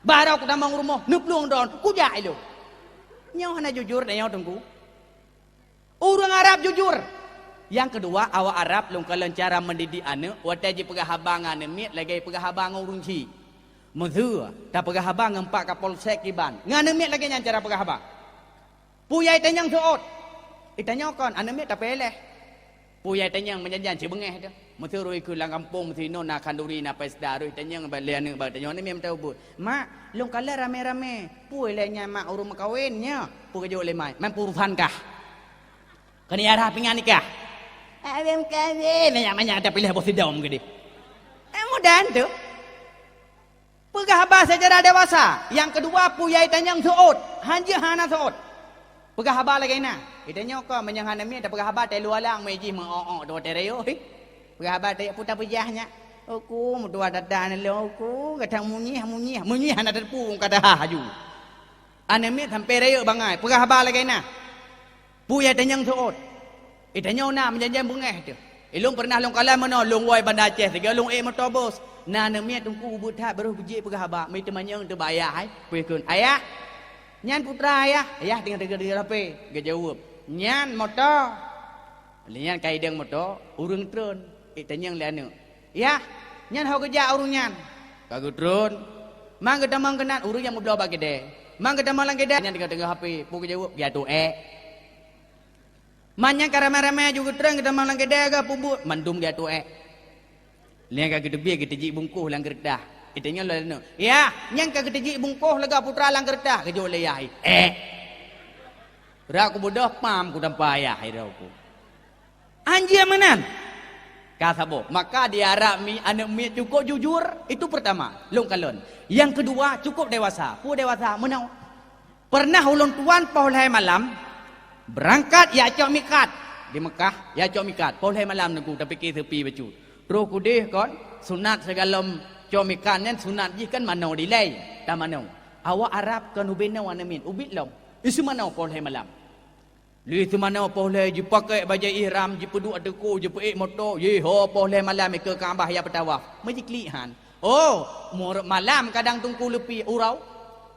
Barô kutamong rumoh, neuplueng droen, kujak ilôn. Nyoe hana jujur tanyoe Teungku. Ureuëng Arab jujur. Nyang keudua, awak Arab lôn kalon cara mendidik aneuk, watée jipeugah haba ngon aneuk miet lagée peugah haba ngon ureuëng chik. Meuseu tapeugah haba ngon pak kapolsek kiban, ngon aneuk miet lagée nyan cara peugah haba. Peue nyang itanyong seuôt? Itanyong kon, aneuk miet tapeuéléh. Peue nyang itanyong meujan-jan cit beungéh teuh. Meuseu rhoi keu lam gampông, meusinoe na khanduri, na pesta, rhoi tanyong bak lé aneuk, bak tanyong aneuk miet meutabeuet. "Mak, lôn kalon ramé-ramé. Peue lé nyan mak, ureuëng meukawen nyoe?" Peue geujaweueb lé mai, "Man peue urusan kah? Keuneuk arah pingan nikah?" "Awém kawén, manyak-manyak tapiléh boh sidom keudeh." Eh, mudah teuh. Peugah haba seucara dewasa. Nyang keudua, peue nyang itanyong seuôt. Hanjeuet hana seuôt. Peugah haba lagée na. Itanyong kon, meunyoe hana miet, tapeugah haba tai luwa lang, meu jih meu-ôk-ôk teuh watée rayeuk. Peugah haba tai peue tapeujah nyak. "Uku, meutuwah that-that aneuk lôn, uku, gata munyih, munyih." Munyih hana tateupeue ka dahah laju. Aneuk miet sampoe rayeuk bangai, peugah haba lagée na. Peue nyang itanyong seuôt? Itanyong na meujan-jan beungéh teuh. Ilôn peureunah lôn kalon meunoe, lôn woe Banda Aceh, sigoe lôn ék moto bus. Na aneuk miet Teungku ubit that, barô geujak peugah haba, meuteumanyong teuh bak ayah, hai. Peue kheun, "Ayah, nyan peue treuk ayah?" Ayah teungoh teuga-teuga H P, geujaweueb, "Nyan moto." Lé nyan ka idong moto, ureuëng treun, itanyong lé aneuk, "Yah, nyan ho geujak ureuëng nyan?" Ka geutreun, man geutamong keunan ureuëng nyang meubloe bak keudè. Man geutamong lam keudè, nyan teungoh-teungoh H P, peue geujaweueb, "Geujak tuek ék." Man nyan ka ramé-ramé ju geutreun geutamong lam keudè, geupeubeuet, mandum geujak tuek ék. Lé nyan ka geuteubiet, geuteujik bungkôh lam keureutah. Itanyong lé aneuk, "Yah, nyan ka geuteujeuet bungkôh lagak putra lam keureutah?" Geujaweueb lé yah, "Eh." Rab kubeudôh pam kutampa ayah, hai droe ku. Anjeuet meunan. Ka saboh. Maka di Arab mi, aneuk miet cukup jujur, itu pertama, lôn kalon. Yang kedua, cukup dewasa. Peue dewasa? Meunoe. Pernah ulôn tuan poh lhèe malam, beurangkat jak cok mikat di Meukah, jak cok mikat. Poh lhèe malam Teungku, tapike seupi bacut. Troh keudeh kon, sunat sigohlom cok mikat nyan sunat jih kan manoe dilèe, tamanoe. Awak Arab kon ubé noe aneuk miet, ubit lom. Iseumanoe poh lhèe malam. Lheueh seumanoe poh lhèe jipakék bajèe ihram, jipeuduek ateueh ku, jipeuék moto, jiho poh lhèe malam ikeue Ka'bah jak peutawaf. Meujiklik han. Oh, mur-, malam kadang Teungku leupie uroe.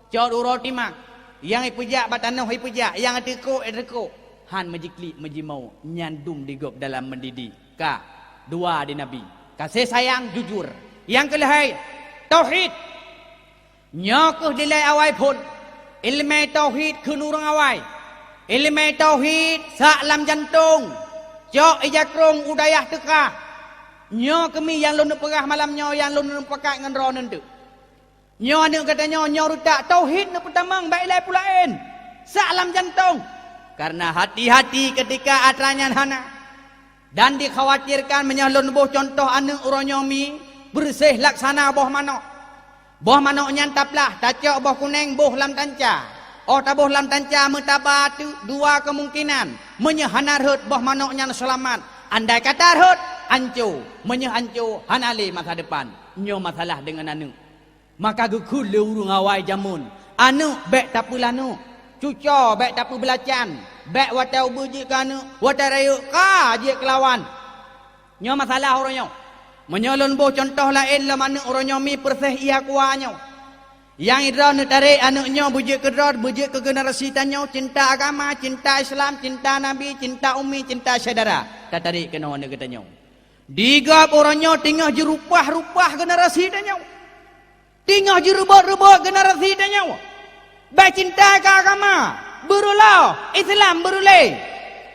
Cot uroe timak. Nyang ipeujak bak tanoh ipeujak, nyang ateueh kok ateueh kok. Han meujiklik meujimoe, nyan dum di gob dalam meudidi. Ka, dua di Nabi. Kasih sayang jujur. Nyang keulhèe, tauhid. Nyoe kheueh dilèe awai phôn, ileumèe tauhid kheun ureueng awai. Ileumèe tauhid sak lam jantông, cok ija krông u dayah teuka. Nyoe keumieng nyang lôn neupeugah malam nyoe nyang lôn neupakat ngon droeneuh teuk. Nyoe aneuk geutanyoe, nyoe reutak tauhid neupeutamong bak ilèe peue laén sak lam jantông. Kareuna hati-hati keutika atra nyan hana. Dan dikhawatirkan meunyoe lôn boh cuntoh aneuk uroe nyoe mi beureuséh laksana boh manok. Boh manok nyan taplah, tacok boh kunéng boh lam tanca. Óh taboh lam tanca meutaba teuk dua keumungkinan. Meunyoe hana rhot boh manok nyan seulamat, andai kata rhot, anco. Meunyoe anco, hana lé masa depan. Nyoe masalah deungon aneuk. Maka geukheun lé ureueng awai jameun, "Aneuk bèk tapeulaneuk, cucoe bèk tapeubeulacan, bèk watèe ubeut jeuet keu aneuk, watèe rayeuk ka jeuet keu lawan." Nyoe masalah uroe nyoe. Meunyoe lôn boh cuntoh laén lom aneuk uroe nyoe mi peureuséh ie aqua nyoe. Nyang idroe neutarek aneuk nyoe beujeuet keu droe, beujeuet keu generasi tanyoe, cinta agama, cinta Islam, cinta Nabi, cinta umi, cinta syedara. Tatarek keunoe aneuk geutanyoe. Di gob uroe nyoe teungoh jireubah-reubah generasi tanyoe. Teungoh jireubot-reubot generasi tanyoe. Bèk cinta keu agama, beureuloh, Islam beureulee.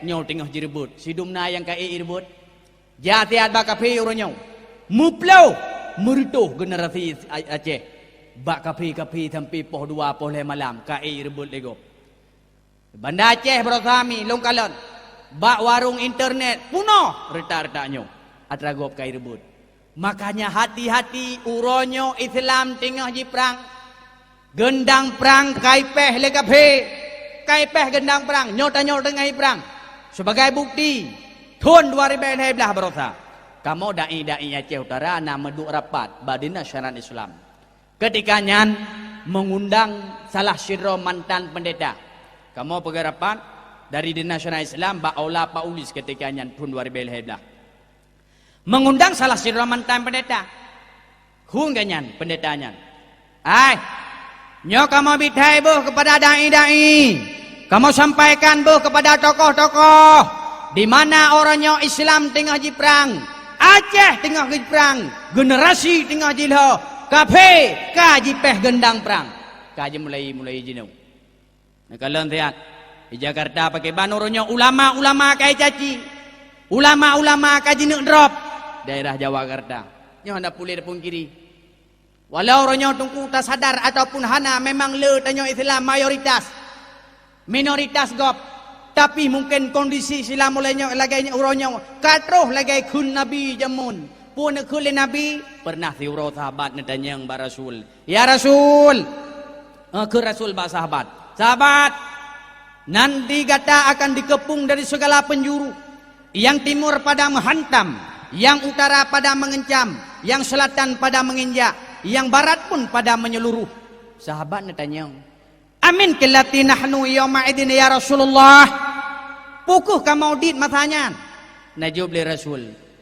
Nyoe teungoh jireubot, sidum na nyang ka ék jireubot. Jak siat bak kafé uroe nyoe. Meuploh, meureutoh generasi A-, Aceh. Bak kafé-kafé sampoe poh dua, poh lhèe malam, ka ék jireubot lé gob. Banda Aceh baroesa mi lôn kalon. Bak warong internet punoh reutak-reutak nyoe. Atra gob ka jireubot. Makanya hati-hati uroe nyoe Islam teungoh jiprang. Geundang prang ka jipéh lé kafé. Ka jipéh geundang prang. Nyoe tanyoe teungoh jiprang. Sebagai bukti, thôn dua ribèe lhèe blaih baroesa, kamoe dai-dai Aceh Utara na meuduek rapat bak Dinas Syariat Islam. Keutika nyan meungundang salah sidroe mantan peundeta. Kamoe peugah rapat dari Dinas Syariat Islam bak Aula Paulus keutika nyan thôn dua ribèe lhèe blaih. Meungundang salah sidroe mantan peundeta. Kheun geuh nyan, peundeta nyan, "Hai, nyoe kamoe bithai boh keupada dai-dai. Kamoe sampaikan boh keupada tokoh-tokoh, di mana uroe nyoe Islam teungoh jiprang, Aceh teungoh jiprang, generasi teungoh jilhoh, kafé ka jipéh geundang prang." Ka jimulai-mulai jinoe. Neukalon siat. Di Jakarta pakriban uroe nyoe ulama-ulama ka jicaci. Ulama-ulama ka jineuk drop daerah Jawa Jakarta. Nyoe hana puléh tapungkiri. Walau uroe nyoe Teungku tasadar ataupun hana, memang le tanyoe Islam mayoritas. Minoritas gob. Tapi mungken kondisi Islam mulai nyoe lagèe nyoe uroe nyoe ka troh lagèe kheun Nabi jameun. Peue neukheun lé Nabi? Pernah siuroe sahabat neutanyong bak Rasul, "Ya Rasul," eh, kheun Rasul bak sahabat, "Sahabat, nanti gata akan dikeupung dari segala penjuru. Yang timur pada menghantam, yang utara pada mengencam, yang selatan pada menginjak, yang barat pun pada menyeluruh." Sahabat neutanyong, "Amin qillati nahnu yauma idzin ya Rasulullah?" Peu kheueh kamoe udép masa nyan? Neujaweueb lé Rasul,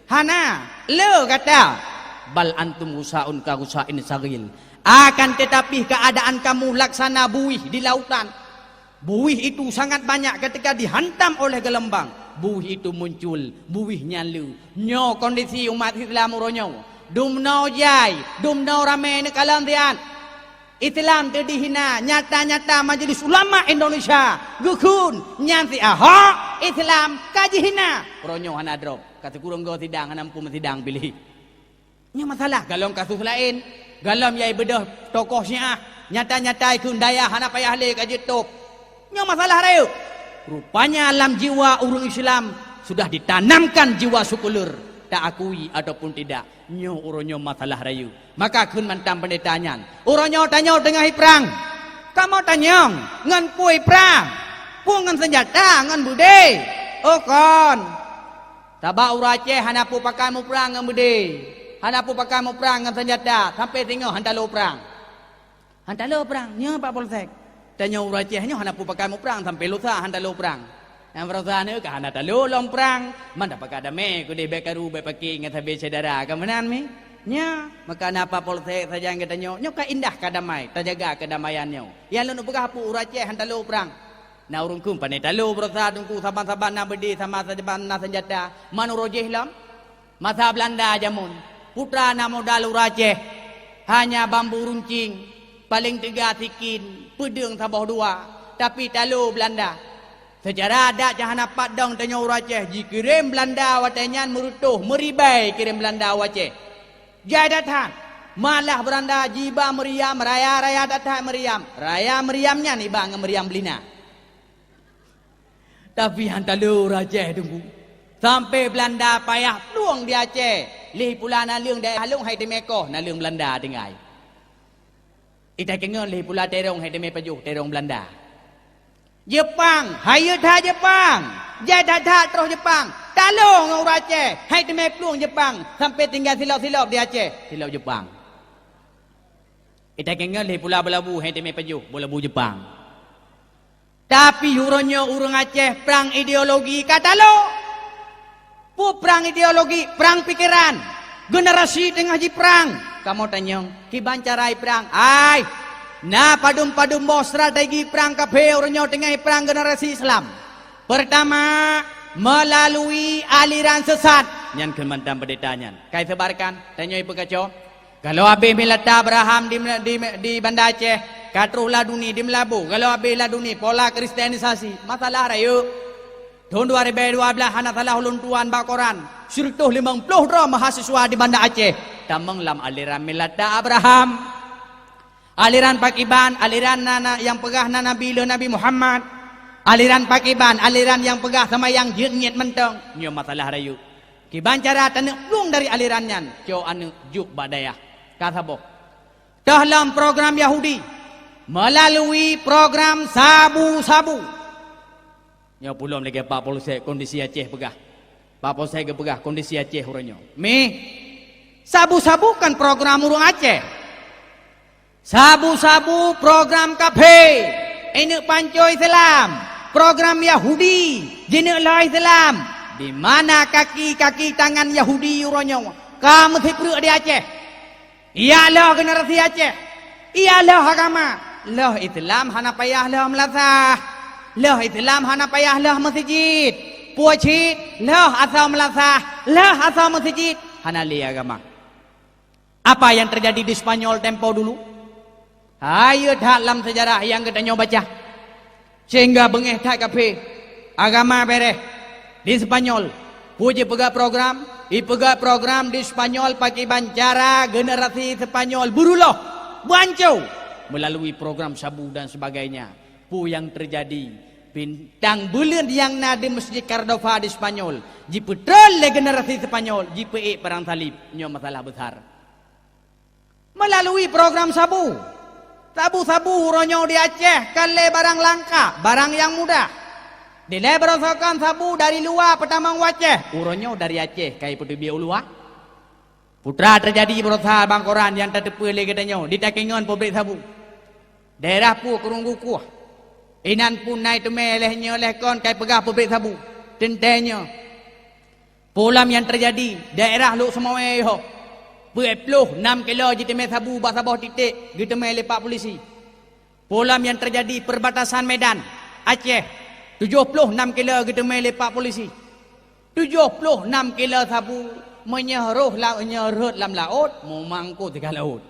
"Hana, le gata. Bal antum ghusaun ka ghusain saghil. Akan tetapi keadaan kamu laksana buih di lautan. Buih itu sangat banyak ketika dihantam oleh gelombang. Buih itu muncul, buih nyan le." Nyoe kondisi umat Islam uroe nyoe. Dumnoe jai, dumnoe ramé neukalon siat. Islam teudihina, nyata-nyata Majelis Ulama Indonesia geukheun nyan si Ahok Islam ka jihina. Uroe nyoe hana drop, ka sikureueng goe sidang hana muphom sidang piléh. Nyoe masalah. Golom kasus laén, Galom yai beudôh tokoh Syiah, nyata-nyata ikheun dayah hana payah lé ka jeuet tôb. Nyoe masalah rayeuk. Rupanya lam jiwa ureuëng Islam sudah ditanamkan jiwa sekuler, ta akui ataupun tidak. Nyoe uroe nyoe masalah rayeuk. Maka kheun mantong peundeta nyan, "Uroe nyoe tanyoe teungoh iprang. Kamoe tanyong, ngon peue iprang? Peue ngon seunjata, ngon beudé?" Oh kon. Sabab ureuëng Aceh hana peue pakai muprang ngon beudé, hana peue pakai muprang ngon seunjata, sampai singoh han talo prang. Han talo prang, nyoe Pak Polsek. Tanyoe ureuëng Aceh nyoe hana peue pakai muprang sampai lusa han talo prang. Nyang baroesa nyoe ka hana talo lom prang, man tapakat damé keudeh bék karu bék paké ngon sabe syedara ka meunan mi. Nya, maka na Pak Polsek sajan geutanyoe, nyoe ka indah ka damai, tajaga keudamaian nyoe. Nyang lôn peugah peue ureuëng Aceh han talo prang. Na ureuëng kheun pane talo baroesa teungku saban-saban na beudé sama saban na seunjata, man uroe jih lom. Masa Beulanda jameun, putra na modal ureuëng Aceh, hanya bambu runcing, paleng teuga sikin, peudeueng saboh dua, tapi talo Beulanda. Seucara adat nyang hana pat dong tanyoe ureuëng Aceh jikirém Beulanda watée nyan meureutôh, meuribée kirém Beulanda u Aceh. Jai that-that, malah Beulanda jiba meuriam, raya-raya that-that meuriam. Raya meuriam nyan iba ngon meuriam beulina. Tapi han talo ureuëng Aceh teungku. Sampai Beulanda payah plueng di Aceh. Lheuh pula naleueng daerah lôn hai teumé koh naleueng Beulanda tinggai. Itai keungeun lheuh pula terong hai teumé pajoh terong Beulanda. Jeupang, hayeue that Jeupang. Jai that-that troh Jeupang. Talo ngon ureuëng Aceh, hai teumé plueng Jeupang. Sampai tinggai silop-silop di Aceh, silop Jeupang. Itai keungeun lheuh pula beulabu hai teumé pajoh beulabu Jeupang. Tapi uroe nyoe ureuëng Aceh prang ideologi ka talo. Peue prang ideologi? Prang pikeran. Generasi teungoh jiprang. Kamoe tanyong, kiban cara iprang? Ai, na padum-padum boh strategi prang kaphé uroe nyoe teungoh iprang generasi Islam. Peurtama, meulalui aliran sesat. Nyan kheun mantong peundeta nyan. Kai seubarkan, tanyoe ipeukaco. Galoe abéh milat Abraham di, di, di Banda Aceh, ka troh Laduni di Meulaboh. Galoe abéh Laduni, pola kristenisasi, masalah rayeuk. Thon dua ribèe dua blaih hana salah ulôn tuan bak koran, sireutôh limong ploh droe mahasiswa di Banda Aceh tamong lam aliran milat Abraham. Aliran pakriban? Aliran na, na, nyang peugah na nabi lé Nabi Muhammad. Aliran pakriban? Aliran nyang peugah seumayang jeuet niet mantong. Nyoe masalah rayeuk. Kiban cara taneuk plueng dari aliran nyan? Cok aneuk jok bak dayah. Ka saboh. Toh lom program Yahudi meulalui program sabu-sabu. Nyoe pulom lagée Pak Polsek kondisi Aceh peugah. Pak Polsek geupeugah kondisi Aceh uroe nyoe. Mih, sabu-sabu kan program ureuëng Aceh. Sabu-sabu program kaphé, ineuk panco Islam, program Yahudi, jineuk lhée Islam. Di mana kaki-kaki tangan Yahudi uroe nyoe ka meusipreuk di Aceh? Ia lheueh generasi Aceh, ia lheueh agama. Lheueh Islam hana payah lheueh meulasah. Lheueh Islam hana payah lheueh meuseujid. Peue cit? Lheueh asoe meulasah, lheueh asoe meuseujid, hana lé agama. Apa yang terjadi di Spanyol tempo dulu? Hayeue that lam seujarah nyang geutanyoe baca. Sehingga beungéh that kaphé, agama béréh. Di Spanyol, peue jipeugah program? Jipeugah program di Spanyol pakriban cara generasi Spanyol beuruloh, beuanco melalui program sabu dan sebagainya. Peue nyang teujadi? Bintang buleuen nyang na di Mesjid Cordova di Spanyol jipeutrön lé generasi Spanyol, jipeuék parang salib. Nyoe masalah besar. Melalui program sabu. Sabu-sabu uroe nyoe di Aceh ka lé barang langka, barang nyang mudah. Dilée barosakan sabu dari luwa peutamong u Aceh, uroe nyoe dari Aceh ka jipeuteubiet u luwa. Peue teujadi baroesa bak koran nyang tateupeue lé geutanyoe di takengon pabrik sabu. Daerah peue Krueng Gukuh. Inan pun na iteumé lheueh nyoe lheueh kon ka jipeugah pabrik sabu. Teuntée nyoe. Peue lom nyang teujadi, daerah Lhokseumawe yoh, peuet ploh nam kilo jiteumé sabu bak saboh titek geuteumé lé pak pulisi. Peue lom nyang teujadi perbatasan Medan, Aceh, tujoh ploh nam kilo geuteumé lé pak pulisi. Tujoh ploh nam kilo sabu meunyoe roh la-, nyoe rhot lam laôt, meumangko teuka laôt.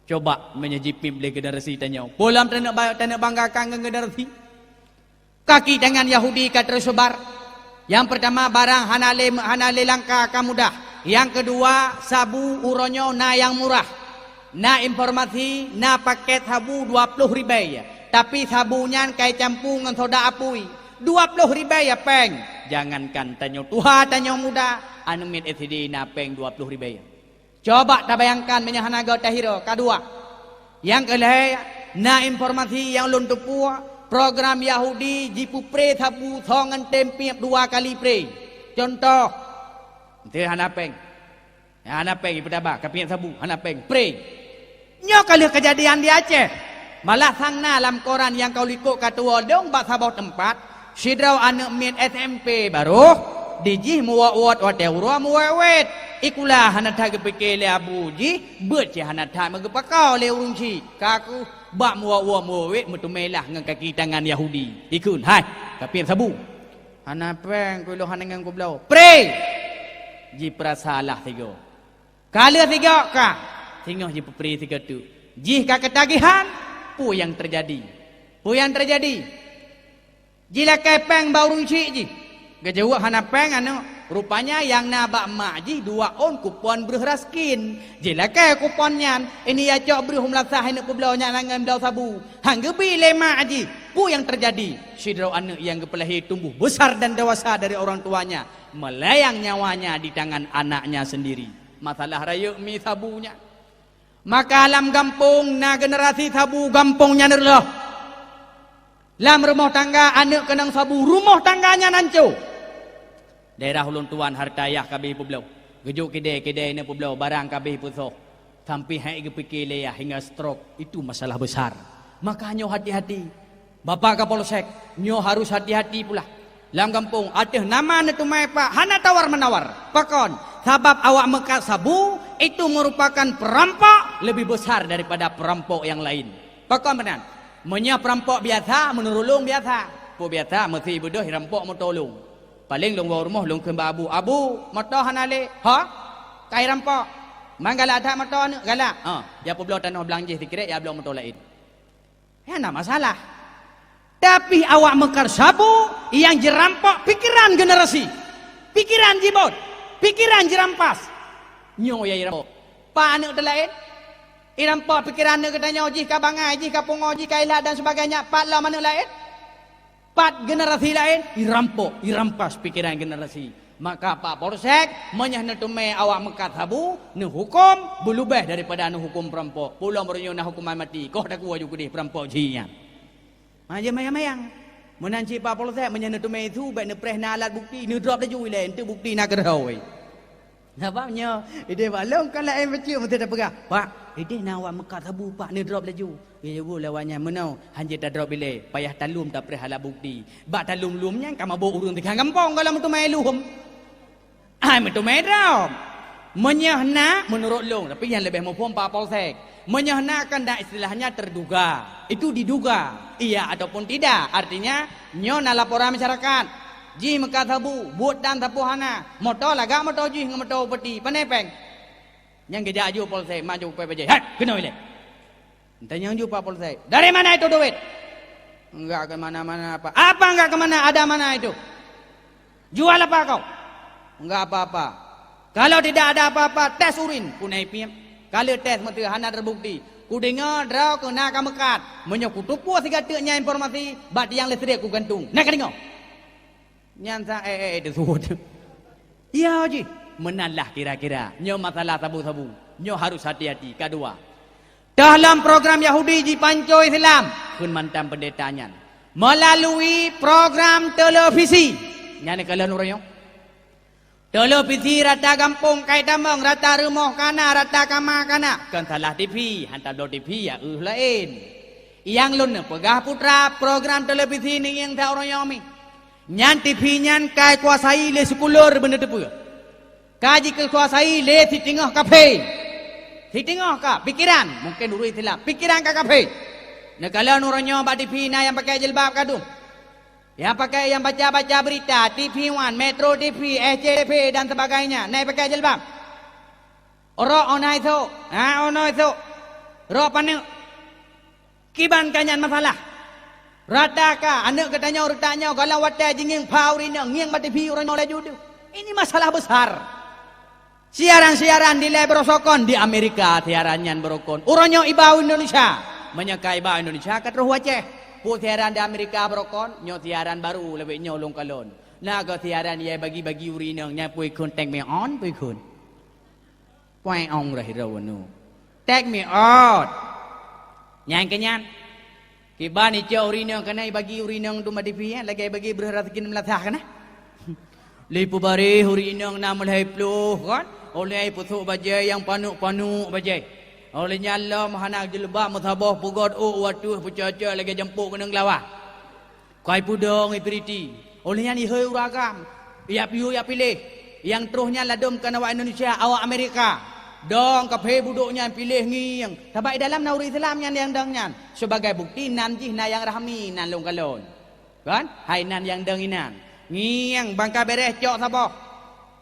Coba meunyoe jipiep lé generasi tanyoe. Peue lom taneuk ba-, taneuk banggakan ngon generasi? Kaki tangan Yahudi ka teuseubar. Nyang peurtama, barang hana lé, hana lé langka ka mudah. Nyang keudua, sabu uroe nyoe na nyang murah. Na informasi, na paket sabu dua ploh ribèe, tapi sabu nyan ka icampu ngon soda apui. Dua ploh ribèe péng. Jangankan tanyoe tuha, tanyoe muda, aneuk miet S D na péng dua ploh ribèe. Coba tabayangkan meunyoe hana göt tahiro, ka dua. Nyang keu lhèe, na informasi nyang ulôn teupeue, program Yahudi jipeupré sabu soe ngon tem piep dua kali pré. Cuntoh, enteuk hana péng. Hana péng ipeutaba, ka piep sabu, hana péng, pré. Nyoe ka lheueh keujadian di Aceh. Malah sang na lam koran nyang ka likot ka tuwoe dong bak saboh teumpat, sidroe aneuk miet S M P barôh, dijih meuwot-wot watèe uroe meuwét-wét. Ikula hana that geupike lé abu jih, beuet cit hana that meugeupako lé ureueng chik. Ka keuh bak meuwot-wot meuwét-wét meuteumé lah ngon kaki tangan Yahudi. Ikheun, "Hai, ka piep sabu." "Hana péng, keu lôn hana ngon kubloe." "Pré!" Jipeurasa lah sigoe. Ka lheueh sigoe ka, singoh jipeupré sigoe teuk. Jih ka keutagihan, peue nyang teujadi? Peue nyang teujadi? Jilakèe péng bak ureueng chik jih. Geujaweueb hana péng aneuk. Rupanya nyang na bak mak jih dua ôn kupon breueh raskin. Jilakèe kupon nyan, ini ya cok breueh meulasaih aneuk kubloe nyan ngon bloe sabu. Han geubi lé mak jih. Peue nyang teujadi? Sidroe aneuk nyang geupeulahé tumbuh besar dan dewasa dari orang tuanya, melayang nyawanya di tangan anaknya sendiri. Masalah rayeuk mi sabu nyan. Maka lam gampông na generasi sabu gampông nyan reuloh. Lam rumoh tangga aneuk keunong sabu, rumoh tangga nyan hanco. Daerah ulôn tuan hareuta yah ka abéh peubloe. Geujok kidée, kidée na peubloe, barang ka abéh peusoh. Sampai han geupike lé yah hingga stroke. Itu masalah besar. Maka nyoe hati-hati. Bapak Kapolsek, nyoe harus hati-hati pula. Lam gampông, ateueh nama neuteumé pak hana tawar-menawar. Pakon? Sabab awak meukat sabu itu merupakan perampok lebih besar daripada perampok yang lain. Pakon meunan? Meunyoe perampok biasa, meunurot lôn biasa. Peue biasa, meusi beudôh irampok moto lôn. Paleng lôn woe rumoh, lôn kheun bak abu, "Abu, moto hana lé." "Ho? Ka irampok." "Man galak that moto aneuk?" "Galak." "Ha, ya peubloe tanoh blang jih sikirek, ya bloe moto laén." Hana masalah. Tapi awak meukat sabu nyang jirampok pikeran generasi. Pikeran jibot, pikeran jirampas. Nyoe nyang irampok. Pat aneuk teulaén? Irampok pikeran aneuk geutanyoe, jih ka bangai, jih ka pungoe, jih ka ilat dan sebagainya. Pat lom aneuk laén? Pat generasi laén? Irampok, irampas pikeran generasi. Maka Pak Polsek, meunyoe neuteumé awak meukat sabu, neuhuköm beulubeh daripada neuhuköm perampok. Pulang meureunyueng na huköman maté, koh takue aju keudeh perampok jih nyan. Maju mayang-mayang. Meunan cit Pak Polsek, meunyoe neuteumé su, bèk neupreh na alat bukti, neudrop laju ilèe, eunteuk bukti na keudroe. Sabab nyoe, ideh bak lôn kan laén bacut meusti tapeugah, "Pak, ideh na awak meukat sabu, Pak, neudrop laju." Geuyue lé awak nyan, "Meunoe, hanjeuet tadrop ilèe, payah talom tapreh alat bukti." Bak talom-lom nyan ka mabök ureueng teuka gampông goh lom meuteumé lom. Hai meuteumé droe. Meunyoe na, meunurot lôn, tapi nyang leubeh muphom Pak Polsek. Meunyoe na kan dak istilahnya terduga. Itu diduga, iya ataupun tidak. Artinya, nyoe na laporan masyarakat. Jih meukat sabu, buet dan sapeue hana. Moto lagak moto jih ngon moto bupati. Pane péng? Nyang geujak aju Polsek, maju pèe bajèe. "Hai, keunoe ilèe!" Tanyong ju Pak Polsek, "Dari mana itu duit?" "Enggak ke mana-mana, Pak." "Apa enggak ke mana? Ada mana itu? Jual apa kau?" "Enggak apa-apa." "Kalau tidak ada apa-apa, tes urin." Kunai piep. Ka lheueh tes meuteue hana terbukti. Kudeungoe droe keuh na ka meukat. Meunyoe kuteupue sigateuk nyan informasi, bak tiang listrik kugantung. Na ka deungoe? Nyan sa, eh, eh, eh, teusuet. Ya jih, meunan lah kira-kira. Nyoe masalah sabu-sabu. Nyoe harus hati-hati. Kadua, dalam program Yahudi jipanco Islam, kheun mantan peundeta nyan, melalui program televisi. Nyan ka lheueh uroe nyoe. Televisi rata gampông kai tamong, rata rumoh kana, rata kama kana. Kon salah T V, hantom bloe T V ya, eh, laén. Nyang lôn neupeugah putra program televisi ngieng sa uroe nyoe mi. Nyan T V nyan ka ikuasai lé sekuler beuneuteupeu. Ka jikuasai lé siteungoh kafé. Siteungoh ka, pikeran, mungken ureueng Islam, pikeran ka kafé. Neukalon uroe nyoe bak T V na nyang pakai jilbab ka dum. Nyang pakai, nyang baca-baca berita, T V One, Metro T V, S C T V dan sebagainya, na pakai jilbab. Rok ona esok, ha, ona esok. Rok paneuk. Kiban ka nyan masalah. Rata ka, aneuk geutanyoe reutak nyoe, galak watèe jingieng pha ureueng inong, ngieng bak T V uroe nyoe laju deuh. Ini masalah besar. Siaran-siaran dilée beurosokon di Amerika, siaran nyan beurokon. Uroe nyoe iba u Indonesia. Meunyoe ka iba u Indonesia ka troh u Aceh. Peue siaran di Amerika beurokon, nyoe siaran baru leubeh nyoe lôn kalon. Na kheueh siaran yai bagi-bagi ureueng inong, nyan peue ikheun, "Take me on," peue ikheun. Pueng ong roh hidroe nu. "Take me out." Nyang keu nyan. Kiban icok ureueng inong keunan ibagi ureueng inong dum di pih, lagée bagi breuh raseuki meulathah keunan. Lheueh peubareh ureueng inong na meulhée ploh kon, óh lheueh ipeusok bajée nyang paneuk-paneuk bajée. Óh lheueh nyan lom hana jilbab meusaboh peugét ôk u ateueh peucocok lagée jampok keuneuk lawa. Kai peudong i Piriti. Óh lheueh nyan ihôi ureueng agam. Yak piôh yak piléh. Nyang troh nyan ladôm kon awak Indonesia, awak Amerika. Dong kaphé budok nyan piléh ngieng. Sabab i dalam na ureueng Islam nyan nyang dong nyan. Sibagai bukti nan jih na nyang rahmi nan lôn kalon. Kan? Hai nan nyang dong inan. Ngieng ban ka beureh cok saboh.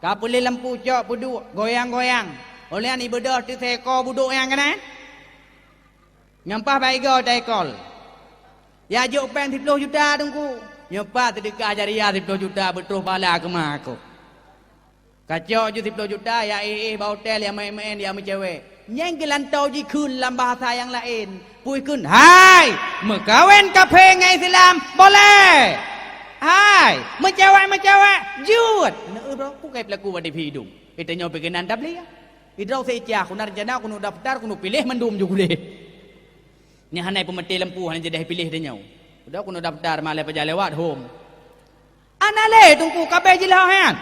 Ka peuléh lampu cok peuduek goyang-goyang. Óh lheueh nyan ibeudôh teuh seukô budok nyan keunan. Nyoe paih bak igoe taikol. Ya jok péng siploh juta Teungku. Nyoe paih seudeukah jariah siploh juta beutroh pahala keumah aku. Kacok ju siploh juta ya éh-éh bak hotel ya maén-maén ya meucewek. Nyang geulantoe jikheun lam bahasa nyang laén. Peue kheun, "Hai, meukawen kaphé ngon Islam boleh. Hai, meucewek-meucewek jeuet." Neu bro, ku kai pelaku wadé phi idung. Kita nyoe pikenan tabligh. Idroe seuicah, keuneuk rencana, keuneuk daftar, keuneuk piléh mandum ju gulé. Nyan hana peumeutée lampu, hana jadeh piléh tanyoe. Udah keuneuk daftar, malah paja lewat hom. Hana lé Teungku kabeh jilhah nyan.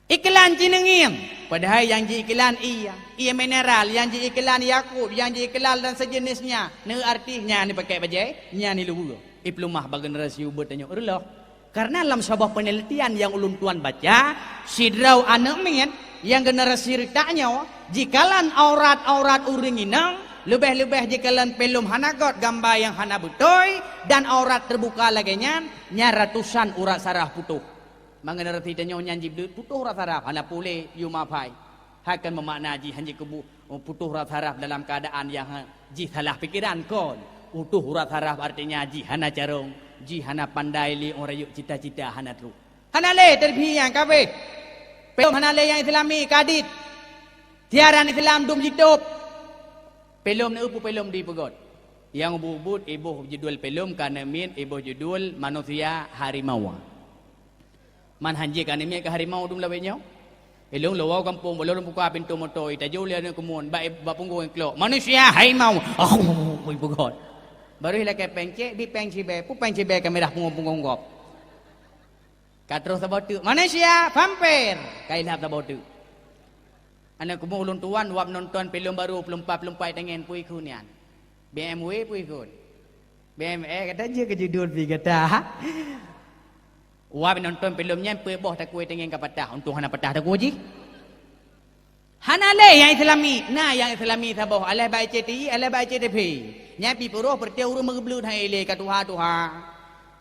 Iklan cineungieng, padahai nyang ji iklan ie, ie mineral, nyang ji iklan Yakult, nyang ji iklan dan sejenisnya. Neu arti nyan ni pakai bajée, nyan ni luweue. Ipeuleumah bak generasi ubeut tanyoe reuloh. Karena lam saboh peunelitian nyang ulôn tuan baca, sidroe aneuk miet nyang generasi reutak nyoe jikalon aurat-aurat ureueng inong, leubeh-leubeh jikalon filem hana göt gamba nyang hana beutôi, dan aurat teubuka lagée nyan, nyan ratusan urat saraf putôh. Mangenerasi tanyoe nyan jibleuet putôh urat saraf, hana puléh yue mafai. Hai kon meumakna jih han jikeubu-, putôh urat saraf dalam keuadaan nyang ha-, jih salah pikeran kon. Putôh urat saraf artinya jih hana carông, jih hana pandai lé ôn rayeuk cita-cita hana trok. Hana lé teubiet nyang kabeh. Filem hana lé nyang Islami kadit. Siaran Islam dum jitôb. Filem neu peue filem dipeugét. Nyang ubit-ubit iboh judul filem ka neumiet iboh judul Manusia Harimau. Man hanjeuet ka neumiet keu harimau dum lawét nyoe. Ilôn lôn woe gampông, bak lôn buka pintoe moto, itajôk lé aneuk keumuen, bak, bak punggong iklok, "Manusia harimau!" Ahu, ipeugét. Barô ilakée péng cék, bi péng sibée, peue péng sibée ka mirah punggong-punggong gob. Ka troh saboh teuk, "Manusia vampir!" Ka ilhab saboh teuk. Aneuk keumuen ulôn tuan, wab nonton filem barô peuet ploh empat, peuet ploh empat tangen, peue ikheun nyan. B M W peue ikheun. B M W gata jeuet keu judul pih gata. Wab nonton filem nyan peuet boh takue tangen ka patah, untông hana patah takue jih. Hana lé nyang Islami, na nyang Islami saboh, alah bak I C T I, alah bak I C T V. Nyan pih peuroh peureuté ureueng meugeubleut hai ilée ka tuha-tuha.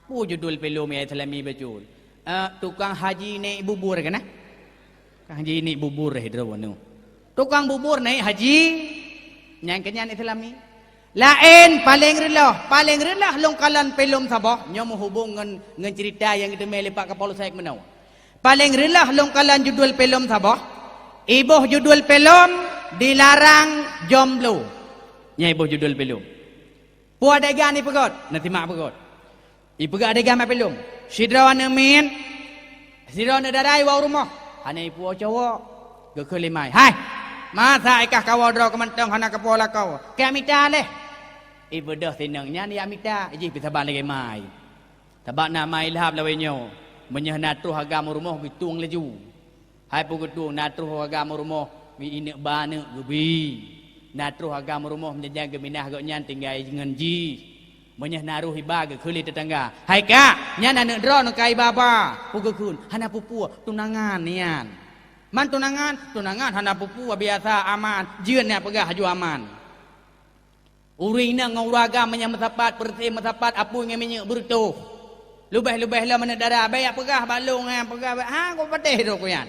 Peue judul filem nyang Islami beutôi? Eh, tukang haji naik bubur kan, eh? Tukang haji naik bubur, eh, droe nyoe. Tukang bubur naik haji, nyang keu nyan Islami. Laén paleng reuloh, paleng reuloh lôn kalon filem saboh, nyoe meuhubong ngon, ngon ceurita nyang geuteumé lé Pak Kapolsek meunoe. Paleng reuloh lôn kalon judul filem saboh, iboh judul filem Dilarang Jomblo. Nyan iboh judul filem. Peue adegan ipeugét? Neusimak peugét. Ipeugét adegan bak filem. Sidroe aneuk miet, sidroe aneuk dara iwoe u rumoh. Hana ipuwoe cowok. Geukheun lé mai, "Hai! Masa ikah kawoe droe keu mantong hana kapuwoe lakoe? Keu mita lé!" Ibeudôh si inong nyan ijak mita, jih pih saban lagée mai. Sabab na mai lhab lawét nyoe, meunyoe na troh agam u rumoh geutueng laju. Hai peue geutueng, na troh agam u rumoh geuineuk ba aneuk geubi. Na troh agam u rumoh meujanji geuminah gobnyan tinggai ngon jih. Meunyoe na roh iba geukheun lé teutangga, "Hai kak, nyan aneuk droeneuh ka iba ba." Peue geukheun, "Hana peue-peue, tunangan nyan." Man tunangan, tunangan hana peue-peue, biasa, aman. Jeuet nyan peugah laju aman. Ureueng inong ngon ureueng agam meunyoe meusapat, peureuseh meusapat apui ngon minyeuk beureutoh. Leubeh-leubeh lom aneuk dara, bèk yak peugah bak lôn, yak peugah bak, ha, ku patéh droe ku nyan.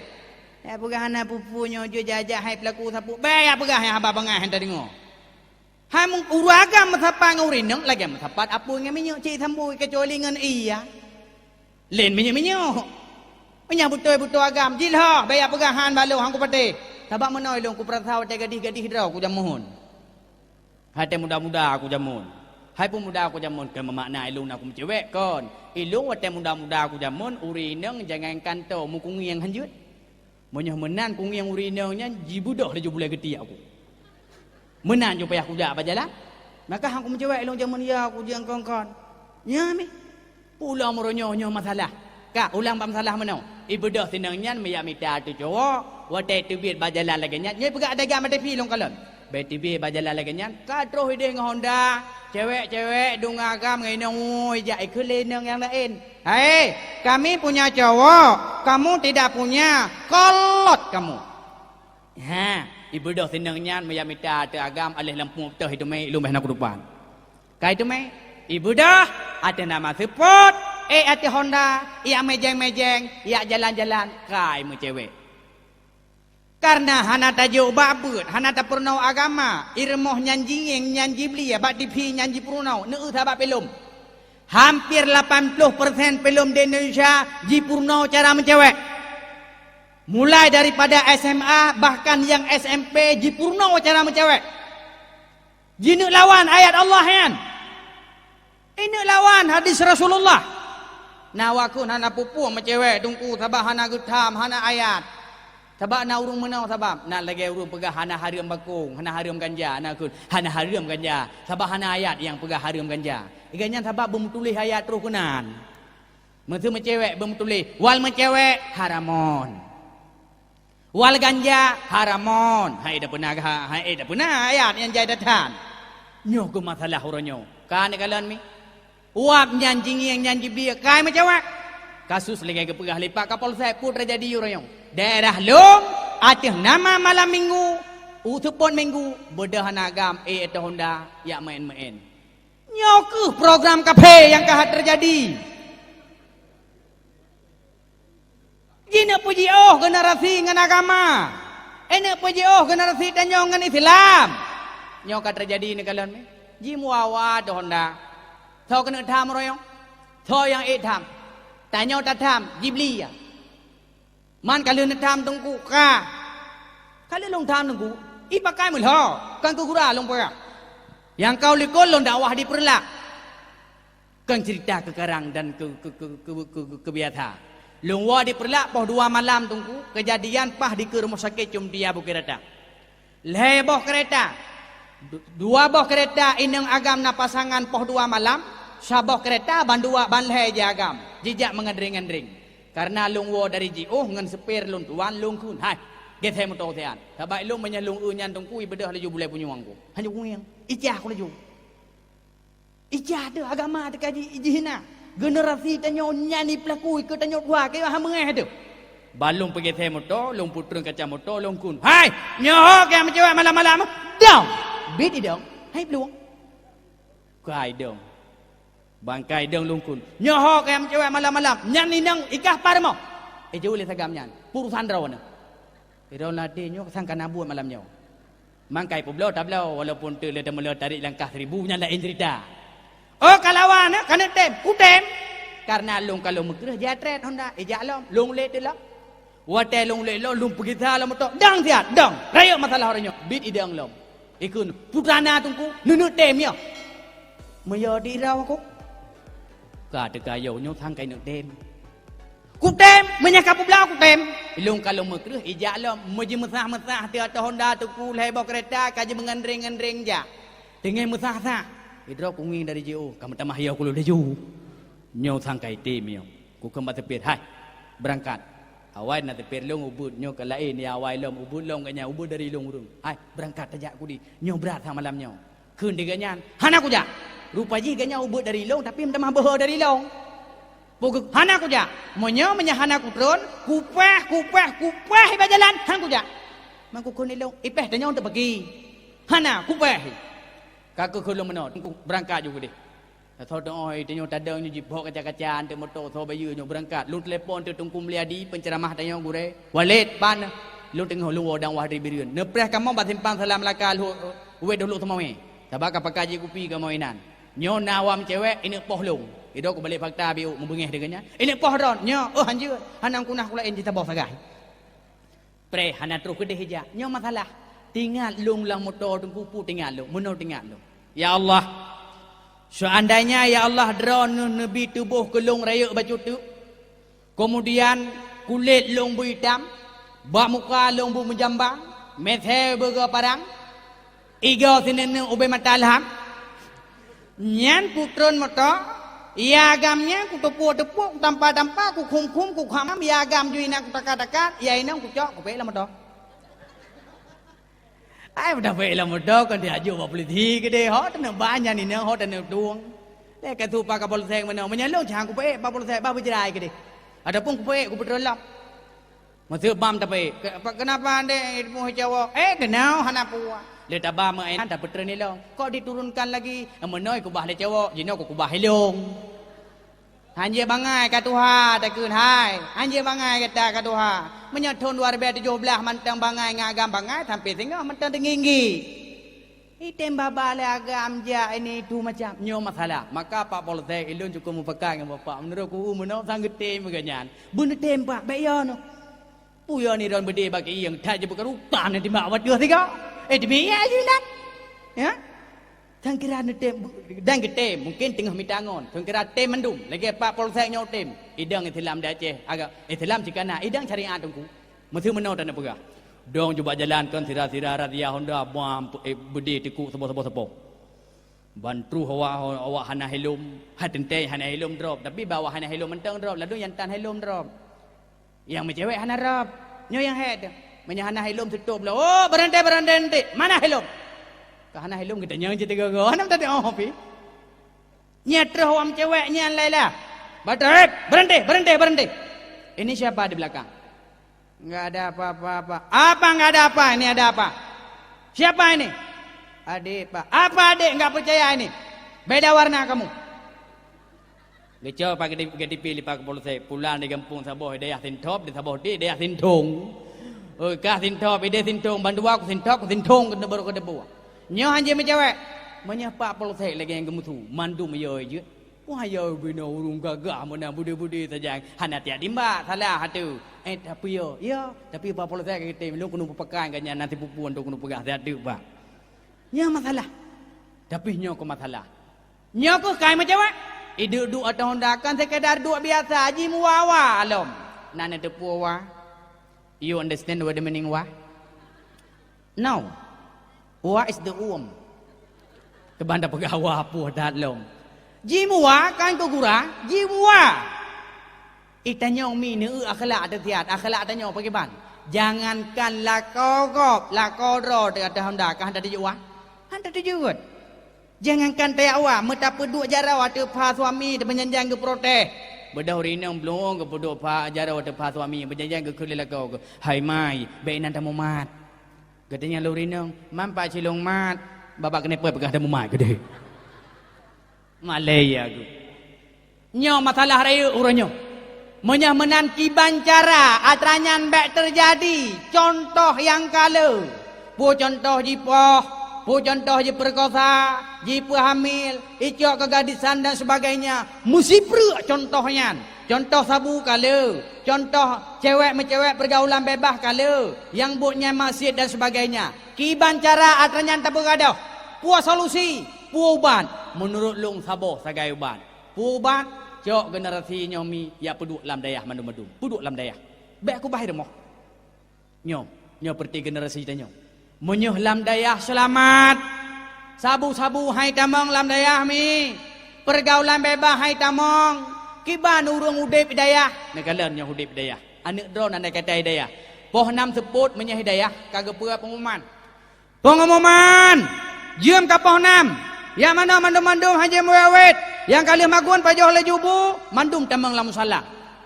Yak peugah hana peue-peue nyoe jeuet jak-jak hai peulaku sapeue, bèk yak peugah nyang haba bangai han tadeungoe. Hai ureueng agam meusapat ngon ureueng inong lagèe meusapat apui ngon minyeuk cit sambôi keucuali ngon ie. Laén minyeuk-minyeuk. Meunyoe beutôi-beutôi agam, jilhoh, bèk jak peugah han bak lôn, han kupatéh. Sabab meunoe lôn kupeurasa watèe gadih-gadih droe kujameun. Watèe muda-muda kujameun. Hai peumuda kujameun, keu meumakna ilôn na kumeucewek kon. Ilôn watèe muda-muda kujameun, ureueng inong jangankan toe meukungieng hanjeuet. Meunyoe meunan kungieng ureueng inong nyan jibeudôh laju bulèe geutiek ku. Meunan jeuet payah kujak bak jalan. Maka han kumeucewek lôn jameun ya kujeueng kon-kon. Nyan mi. Pulang meuronyong nyoe masalah. Ka, ulang bak masalah meunoe. Ibeudôh sinong nyan meujak mita ateueh cowok, watèe teubiet bak jalan lagèe nyan, nyoe peugah dagam maté phi lôn kalon. Bèk teubiet bak jalan lagèe nyan, ka troh idéh ngon honda. Cewek-cewek dunga agam ngon inong, woi, jak ikheun lé inong nyang laén. Hai, kami punya cowok, kamu tidak punya, kolot kamu. Ha, ibeudôh sinong nyan meujak mita ateueh agam, aléh lam peuet teuh iteumé ilôn bèh na keudroe. Ka iteumé, ibeudôh ateueh nama seupôt, ék ateueh honda, jak mejeng-mejeng, jak jalan-jalan, ka imeucewek. Kareuna hana tajok bak beuet, hana tapeurunoe agama, irumoh nyan jingieng, nyan jibli, bak tivi nyan jipeurunoe, neueu sabab filem. Hampir lapan ploh persen filem di Indonesia jipeurunoe cara meucewek. Mulai daripada S M A, bahkan nyang S M P jipeurunoe cara meucewek. Jineuk lawan ayat Allah nyan. Ineuk lawan hadis Rasulullah. Na waktu hana peue-peue meucewek teungku, sabab hana geutham, hana ayat. Sabab na ureueng meunoe sabab, na lagèe ureueng peugah hana hareuem bakong, hana hareuem ganja, na kheun hana hareuem ganja, sabab hana ayat nyang peugah hareuem ganja. Lagèe nyan sabab beumeutuléh ayat troh keunan. Meuseu meucewek beumeutuléh, wal meucewek haramon. Wal ganja haramon. Hai dak peuna, hai dak peuna ayat nyang jai that-that. Nyoe keuh masalah uroe nyoe. Ka neukalon mi. Uap nyan jingieng nyan jibie kai meucewek. Kasus lagèe geupeugah lé Pak Kapolsek peue teujadi uroe nyoe. Daerah lôn ateueh nama malam minggu, u seupôt minggu, beudôh hana agam, eh, ateueh honda, jak meu'en-meu'en. Nyoe keuh program kaphé nyang ka teujadi. Jineuk peujiôh generasi ngon agama. Ineuk peujiôh generasi tanyoe ngon Islam. Nyoe ka teujadi neukalon. Jimuawa ateueh honda. Soe keuneuk tham uroe nyoe? Soe nyang ék tham? Tanyoe tatham, jibli ya. Man ka lheueh neutham teungku ka. Ka lheueh lôn tham teungku, ipakai meulhô, kon keu gura lôn peugah. Nyang ka u likot lôn dakwah di Peureulak. Kon cerita keukarang dan keu, keu, keu, keu, keu, keu, keu biasa. Lôn woe di Peureulak poh dua malam teungku, keujadian paih dikeue rumoh sakét Ceumutia Bukét Rata. Lhèe boh keureta. Du-, dua boh keureta inong agam na pasangan poh dua malam, saboh keureta ban dua ban lhèe jih agam, jijak meungandring-ngandring. Kareuna lôn woe dari jiôh ngon seupir lôn tuan, lôn kheun, "Hai, geuthèe moto siat." Sabab lôn meunyoe lôn eu nyan teungku, ibeudôh laju bulèe punyueng ku. Hana kungieng, icah ku laju. Ijak teuh agama teuka ji-, jihina. Generasi tanyoe nyan ipeulaku keu tanyoe dua keu hana meungéh teuh. Ban lôn peugeuthèe moto, lôn peutrön kaca moto, lôn kheun, "Hai, nyoe ho keu meucewek malam-malam, dong!" Bit idong, hai plueng. Kai dong. Ban kai dong lôn kheun, "Nyoe ho keu meucewek malam-malam, nyan inong ikah par moh." Ijok lé sagam nyan, peurusan droeneuh. Sidroe ladé nyoe sang ka na buet malam nyoe. Mangkai peubloe tabloe, walaupun teuk lé teumeuleueh tarék langkah seribu, nyan laén ceurita. Oh, ka lawan, eh, ka neuk tem, kutem. Kareuna lôn ka lôn meukreueh jiatrét honda, ijak lom, lôn lé teuk lom. Watèe lôn lé lom, lôn peugisa lom moto, dang siat, dang. Rayeuk masalah uroe nyoe, bit idong lom. Ikheun, "Putrana teungku, neuneuk tem nyoe." Meunyoe di rau aku. Ka teuka yoh nyoe sang kai neuk tem. Kutem, meunyoe ka peubloe kutem. Ilôn ka lôn meukreueh, ijak lom, meujimeusah-meusah teuh ateueh honda teungku lhèe boh keureta ka jimeungandring-ngandring jak. Teungoh meusah-sah, idroe kungieng dari jiôh, ka meutamah yoh kulôn laju. Nyoe sang kai tem nyoe. Kukheun bak seupir, "Hai, beurangkat." Awai na seupir lôn ubeuet nyoe ka laén, ya awai lom ubeuet lom gobnyan, ubeuet dari lôn ureueng. "Hai, beurangkat tajak kudi. Nyoe brat sang malam nyoe." Kheun di gobnyan, "Hana kujak." Rupa jih gobnyan ubeuet dari lôn, tapi meutamah beuhe dari lôn. Peugah, "Hana kujak. Meunyoe, meunyoe hana kutrön, kupéh, kupéh, kupéh iba jalan, han kujak." Mangkukon ilôn, "Ipéh tanyoe teupeugi." "Hana, kupéh." Ka keuh lôn meunoe, beurangkat ju keudeh. Soe teungoh tanyoe tadong nyoe jiphok kaca-kaca, anteuk moto, soe bayeue nyoe beurangkat. Lôn teulepon teuh Teungku Mulyadi, penceramah tanyoe gurèe. "Walid, pan?" "Lôn teungoh lôn woe dang wah di Bireuen." "Neupreh kamoe bak simpang Salam Melaka, lhok, wéh dôh lhok Seumawé. Sabab ka pakai jih kupi kamoe inan. Nyoe na awam cewek, ineuk poh lôn." Idok kubalek fakta biu, mubeungéh deungon nyan. Ini poh droen, nyoe, oh, hanjeuet. Hana kunah kulaén jisaboh sagai. Preh, hana troh keudeh ijak. Nyoe masalah. Tingat lôn lam moto Teungku, peue tingat lôn, meunoe tingat lôn. Ya Allah, seandainya, ya Allah, droeneuh neubi tuboh keu lôn rayeuk bacut teuk, kemudian kulét lôn beu itam, bak muka lôn beu meujambang, misé beugoe parang, igoe sineuneueng ubé mata lham, nyan kutreun moto, ya agam nyan kuteupue-teupue, kutampa-tampa, kukhum-khum, kuhamam, ya agam jih inan kutaka-taka, ya inong kucok, kupék lam moto. Ai, tapék lam moto kon diajuk bak polisi keudeh, ho taneuk ban nyan inong, ho taneuk tueng. Lé ka su pak kapolsek meunoe, meunyan lôn cang kupeuék pak polsek, bah beujerai keudeh. Ataupun kupeuék, kupeutrön lom. Meuseubam tapeuék, "Ke-, pa-, kenapa dek iboh cowok?" "Eh, keunoe hana peue." Lé tabam meu'en, tapeutrön ilong. Kok diturunkan lagi? Meunoe kubah lé cowok, jinoe kukubah ilong. Hanjeuet bangai ka tuha takheun hai. Hanjeuet bangai gata ka tuha. Meunyoe thon dua ribèe tujoh blaih mantong bangai ngon agam bangai sampoe singoh mantong teunggi-nggi. Item baba lé agam jak ini tu macam. Nyoe masalah. Maka pak polsek ilôn cukôp meupakat ngon bapak. Meunurot ku meunoe sang geutem geuh nyan. Beuneutem pak, bèk yo noh. Peue yo ni droen beudé bak ieng that jipeukaru tan timbak watèe sigoe. Eh, demi iya jilat. Ya? Sang kira neutem, dan geutem, mungkin teungoh mita ngon. Sang kira tem mandum, lagèe pak polsek nyoe tem. Idong Islam di Aceh, agam Islam cit kana, idong syariat Teungku. Meuseumeunoe taneuk peugah. Dong jubak jalan kon sira-sira razia Honda, bam, eh, beudé teukuk saboh-saboh sapo. Ban troh awak, awak hana helm, ha teuntèe hana helm drop, tapi bak awak hana helm mantong drop, ladôm nyang tan helm drop. Nyang meucewek hana rab. Nyoe nyang hék teuh. Meunyoe hana helm seutôt blah, "Oh, berhenti, berhenti, berhenti. Mana helm?" Ka hana helm geutanyoe cit teugoe-goe. Hana teudeungoe pi. Nyan troh awak meucewek nyan lailah. Batrep, "Berhenti, berhenti, berhenti." Ini siapa di belakang? "Enggak ada apa-apa, Pak." "Apa enggak ada apa? Ini ada apa?" "Siapa ini?" "Adik, Pak." "Apa adik? Enggak percaya ini. Beda warna kamu." Geucok pak geuti-, geutipéh lé pak polsek, pulang di gampông saboh dayah Sintop, di saboh di dayah Sintong. Oh, ka Sintop, ideh Sintong, bandua ku Sintop, ku Sintong, keu baru keu debu. Nyoe hanjeuet meucewek. Meunyoe pak polsek lagèe nyang geumeusu, mandum yo jeuet. Wah, yo binoe ureueng gagah meunan budi-budi sajan, hana tiak timbak, salah atu. Eh, tapi yo, yo, tapi pak polsek ka geutem, lôn keuneuk peupakan gobnyan, na sipupu untuk keuneuk peugah siat teuk, Pak. Nyoe masalah. Tapi nyoe keuh masalah. Nyoe keuh kai meucewek. Iduek-duek ateueh honda kon sekadar duek biasa, jimuwa-wa lom. Na neuteupeue wa? You understand what the meaning wa? No. Wa is the womb. Teuban tapeugah wa puih that lom. Jimuwa kon keu gura, jimuwa. Ih, tanyoe mi neueu akhlak teusiat, akhlak tanyoe pakriban? Jangankan lakoe gob, lakoe droe teuh ateueh honda ka hana teujuwa. Hana teujuwa. Jangankan tajak wa, meutapeuduek jaroe ateueh pha suami teuh meunyan-nyan geuprotes. Beudôh ureueng inong blueng geupeuduek pha jaroe ateueh pha suami, meunyan-nyan geukheun lé lakoe geuh, "Hai mai, bèk inan tamumat." Geutanyong lé ureueng inong, "Man pat cilong mat?" Babah keuneuk peugah tamumat keudeh. Malèe ya geuh. Nyoe masalah rayeuk uroe nyoe. Meunyoe meunan kiban cara atra nyan bèk teujadi, cuntoh nyang ka le. Peue cuntoh jipoh, peue cuntoh jipeukosa, jipeuhamil, icok keu gadis dan sebagainya. Meusipreuk cuntoh nyan. Cuntoh sabu ka le, cuntoh cewek meucewek peurgaulan bebas ka le, nyang buet nyan maksiet dan sebagainya. Kiban cara atra nyan tapeugadôh? Peue solusi, peue ubat? Meunurot lôn saboh sagai ubat. Peue ubat? Cok generasi nyoe mi, ya peuduek lam dayah mandum-mandum. Peuduek lam dayah. Bèk kubah i rumoh. Nyoe, nyoe peureuté generasi tanyoe. Meunyoe lam dayah seulamat, sabu-sabu han itamong lam dayah mi, peurgaulan bebas han itamong, kiban ureueng udép i dayah, neukalon nyoe udép i dayah. Aneuk droeneuh andai kata i dayah. Poh nam seupôt meunyoe i dayah ka geupeue peungumuman. Peungumuman! Jeuem ka poh nam! Nyang manoe mandum-mandum han jeuem wét-wét! Nyang ka lheueh magun pajoh laju bu, mandum tamong lam musala.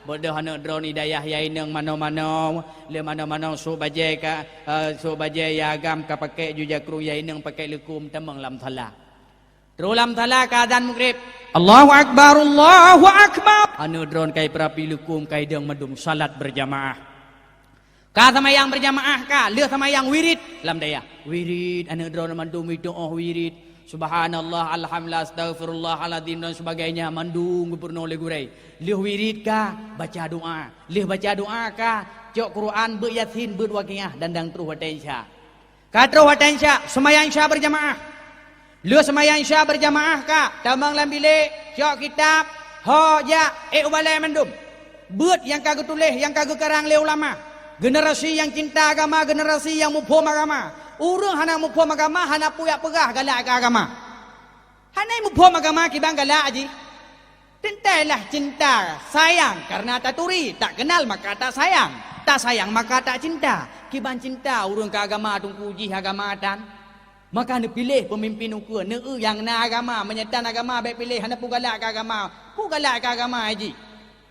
Beudôh aneuk droeneuh i dayah ya inong manoe-manoe, lé manoe-manoe sôk bajèe ka, eh, sôk bajèe ya agam ka pakék ju jakru ya inong pakék leukum tamong lam musala. Troh lam musala ka azan Maghrib. Allahu Akbar, Allahu Akbar. Aneuk droeneuh kai peurapi leukum kai dong mandum salat berjamaah. Ka seumayang berjamaah ka, lheueh seumayang wirid lam dayah. Wirid, aneuk droeneuh mandum itoh wirid. Subhanallah, alhamdulillah, astaghfirullahaladzim dan sebagainya, mandum geupeurunoe lé gurée. Lheueh wirid ka, baca doa. Lheueh baca doa ka, cok Quran, beuet Yasin, beuet Waqiah, dan dang troh watée Isya. Ka troh watée Isya, seumayang Isya beurjamaah. Lheueh seumayang Isya beurjamaah ka, tamong lam bilék, cok kitab, ho jak, ék u balée mandum. Beuet nyang ka geutuléh, nyang ka geukarang lé ulama. Generasi nyang cinta agama, generasi nyang muphom agama. Ureuëng hana muphom agama, hana peue jak peugah galak keu agama. Hana muphom agama kiban galak jih. Teuntailah cinta, sayang karena taturi, tak kenal maka tak sayang. Tak sayang maka tak cinta. Kiban cinta ureuëng keu agama teungku jih agama tan. Maka neupiléh peumimpén ukeue, neu-eu nyang na agama, meunyoe tan agama bék piléh, hana peue galak keu agama. Peue galak keu agama jih.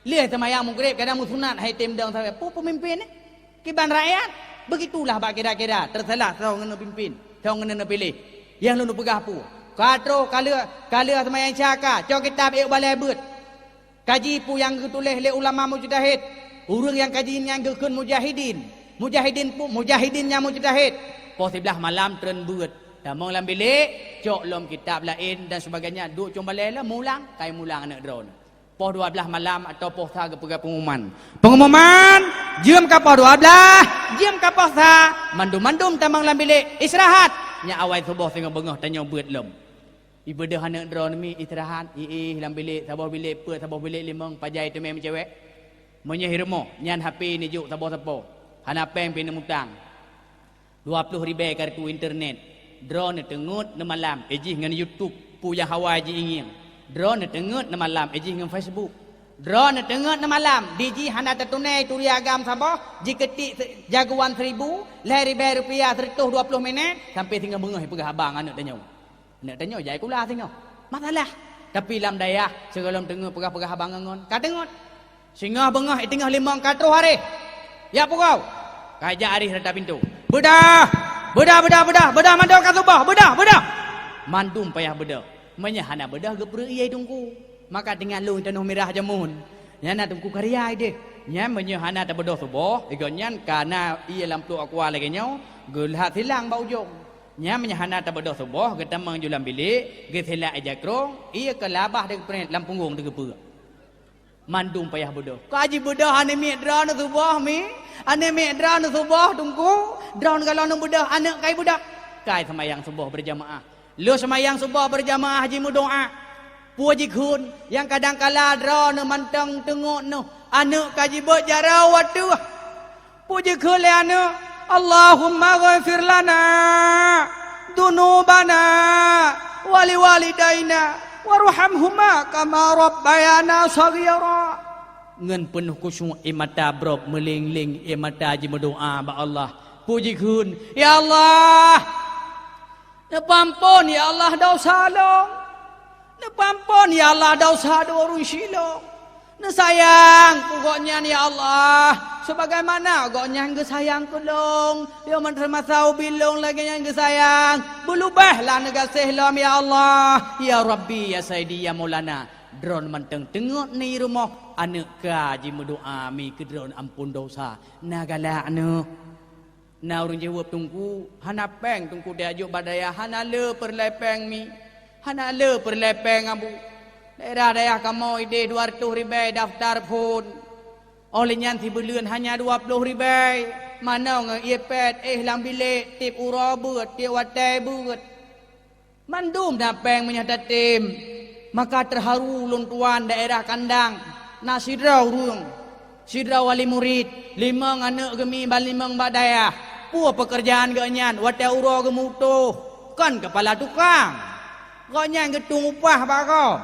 Lheueh seumayang Maghrib kadang meusunat hai tem dong sabe. Peue peumimpén nyoe? Kiban rakyat, beugitulah bak kira-kira, teusalah soe ngon neupimpén, soe ngon neupiléh. Nyang lôn peugah peue? Ka troh, ka lheueh, ka lheueh seumayang Isya ka, cok kitab ék u balée beuet. Kaji peue nyang geutuléh lé ulama mujtahid. Ureuëng nyang kaji nyan geukheun mujahidin. Mujahidin peue? Mujahidin nyang mujtahid. Poh siblaih malam treun beuet. Tamong lam bilék, cok lom kitab laén dan sebagainya, duek cong balée lom, mulang, kai mulang aneuëk droeneuh. Poh dua blaih malam atau poh sa geupeugah pengumuman. Pengumuman, jeuem ka poh dua blaih, jeuem ka poh sa, mandum-mandum tamong lam bilék, istirahat. Nyak awai suboh singoh beungoh tanyoe beuet lom. Ibeudôh aneuëk droeneuh mi istirahat, iéh lam bilék, saboh bilék peuet, saboh bilék limong, pajan teumé meucewek. Meunyoe i rumoh, nyan H P neujok saboh sapo. Hana péng pih neumutang. Dua ploh ribée kartu internet. Droeneuh teungeut neumalam, éh jih ngon YouTube, peue nyang hawa jiingieng. Droeneuh teungeut neumalam, éh jih ngon Facebook. Droeneuh teungeut neumalam, di jih hana teutunai turi agam saboh, jikeutik se-, jagoan seribu, lhée ribée rupiah sireutôh dua ploh minét, sampai singoh beungoh ipeugah abang aneuëk tanyoe. Aneuëk tanyoe jai kula singoh. Masalah. Tapi lam dayah, sigohlom teungeut peugah-peugah abang ngon, ka teungeut. Singoh beungoh i teungoh limong ka troh aréh. Ya pugau. Ka jak aréh rata pintoe. Beudah! Beudah, beudah, beudah! Beudah mandum ka suboh! Beudah, beudah! Mandum payah beudôh. Meunyoe hana beudôh geupeureuet ié teungku. Maka tinggai lôn tanoh mirah jameun. Nyan na teungku karya ideh. Nyan meunyoe hana tabeudôh suboh, i gobnyan ka na ié lam pluek aqua lagée nyoe, geulhat silang bak ujong. Nyan meunyoe hana tabeudôh suboh, geutamong ju lam bilék, geusilak ija krong, ié keu labah deuh peuet lam punggong deuh geupeue. Mandum payah beudôh. Ka jibeudôh aneuk miet droeneuh suboh mi, aneuk miet droeneuh suboh teungku, droeneuh galon neubeudôh, aneuëk kai beudôh. Kai seumayang suboh beurjamaah. Lheueh seumayang suboh beurjamaah jimeudoá. Peue jikheun, nyang kadang kala droeneuh mantong teungeut neuh, aneuëk ka jibeuet jaroe ateueh. Peue jikheun lé aneuëk, "Allahumma ghfir lana dzunubana wa liwalidaina warhamhuma kama rabbayana shaghira." Ngon peunoh khusyuk ié mata brôb meuléng-léng, ié mata jimeudoá bak Allah. Peue jikheun, "Ya Allah, neupeuamphon, ya Allah, desya lôn. Neupeuamphon, ya Allah, desya dua ureuëng syik lôn. Neusayang keu gobnyan, ya Allah, sebagaimana gobnyan geusayang keu lôn. Yoh meuteumasa ubit lôn lagée nyan geusayang. Beuleubeh lah neugaséh lom, ya Allah, ya Rabbi, ya Saidi, ya Maulana." Droeneuh mantong teungeut ni rumoh, aneuëk ka jimeudoá mi keu droeneuh amphon desya. Na galak neuh. Na ureuëng jaweueb, "Teungku, hana péng teungku tajok bak dayah, hana le peureulée péng mi, hana le peureulée péng abu. Daerah-daerah kamoe ideh dua reutôh ribée daftar phon. Óh lheueh nyan sibuleuen hanya dua ploh ribée, manoe ngon ié pet, éh lam bilék, tieb uroe beuet, tieb watée beuet. Mandum na péng meunyoe tatem." Maka teuharu ulôn tuan daerah kandang. Na sidroe ureuëng, sidroe wali murit, limong aneuëk geumi ban limong bak dayah. Peue peukeurjaan gobnyan watée uroe geumeutoh? Kon keupala tukang. Gobnyan geutueng upah bak gob.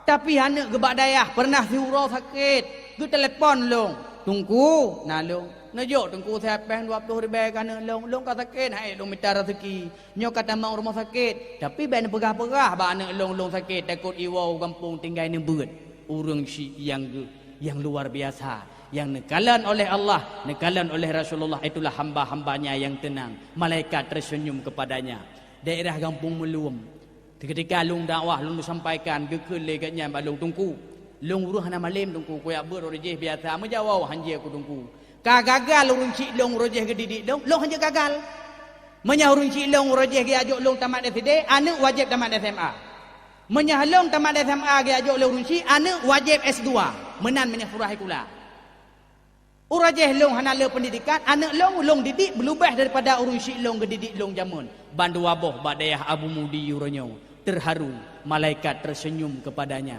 Tapi aneuëk geuh bak dayah peureunah siuroe sakét. Geutelepon lôn, "Teungku, na lôn. Neujok teungku siat péng dua ploh ribée keu aneuëk lôn. Lôn ka sakét, han ék lôn mita raseuki. Nyoe ka tamong rumoh sakét, tapi bék neupeugah-peugah bak aneuëk lôn, lôn sakét, takot iwoe u gampông tinggai neubeuet." Ureuëng syik nyang geuh, nyang luar biasa, nyang neukalon oleh Allah, neukalon oleh Rasulullah, itulah hamba-hamba-Nya yang tenang, malaikat tersenyum kepadanya. Daerah Gampông Meuluem. Ketika lôn dakwah, lôn sampaikan, geukheun lé gobnyan bak lôn, "Teungku, lôn ureuëng hana malém, Teungku, kujak beuet uroe jéh biasa, meujawoe hanjeuet keu Teungku. Ka gagal ureuëng syik lôn uroe jéh geudidik lôn, lôn hanjeuet gagal." Meunyoe ureuëng chik lôn uroe jéh geujak jok lôn tamat S D, aneuëk wajéb tamat S M A. Meunyoe lôn tamat S M A geujak jok lôn ureuëng chik, aneuëk wajéb S dua. Meunan meunyoe surah sikula. Uroe jéh lôn hana le peundidikan, aneuëk lôn, lôn didik beulubeh daripada ureuëng chik lôn geudidik lôn jameun. Ban dua boh bak dayah Abu Mudi uroe nyoe terharu, malaikat tersenyum kepadanya.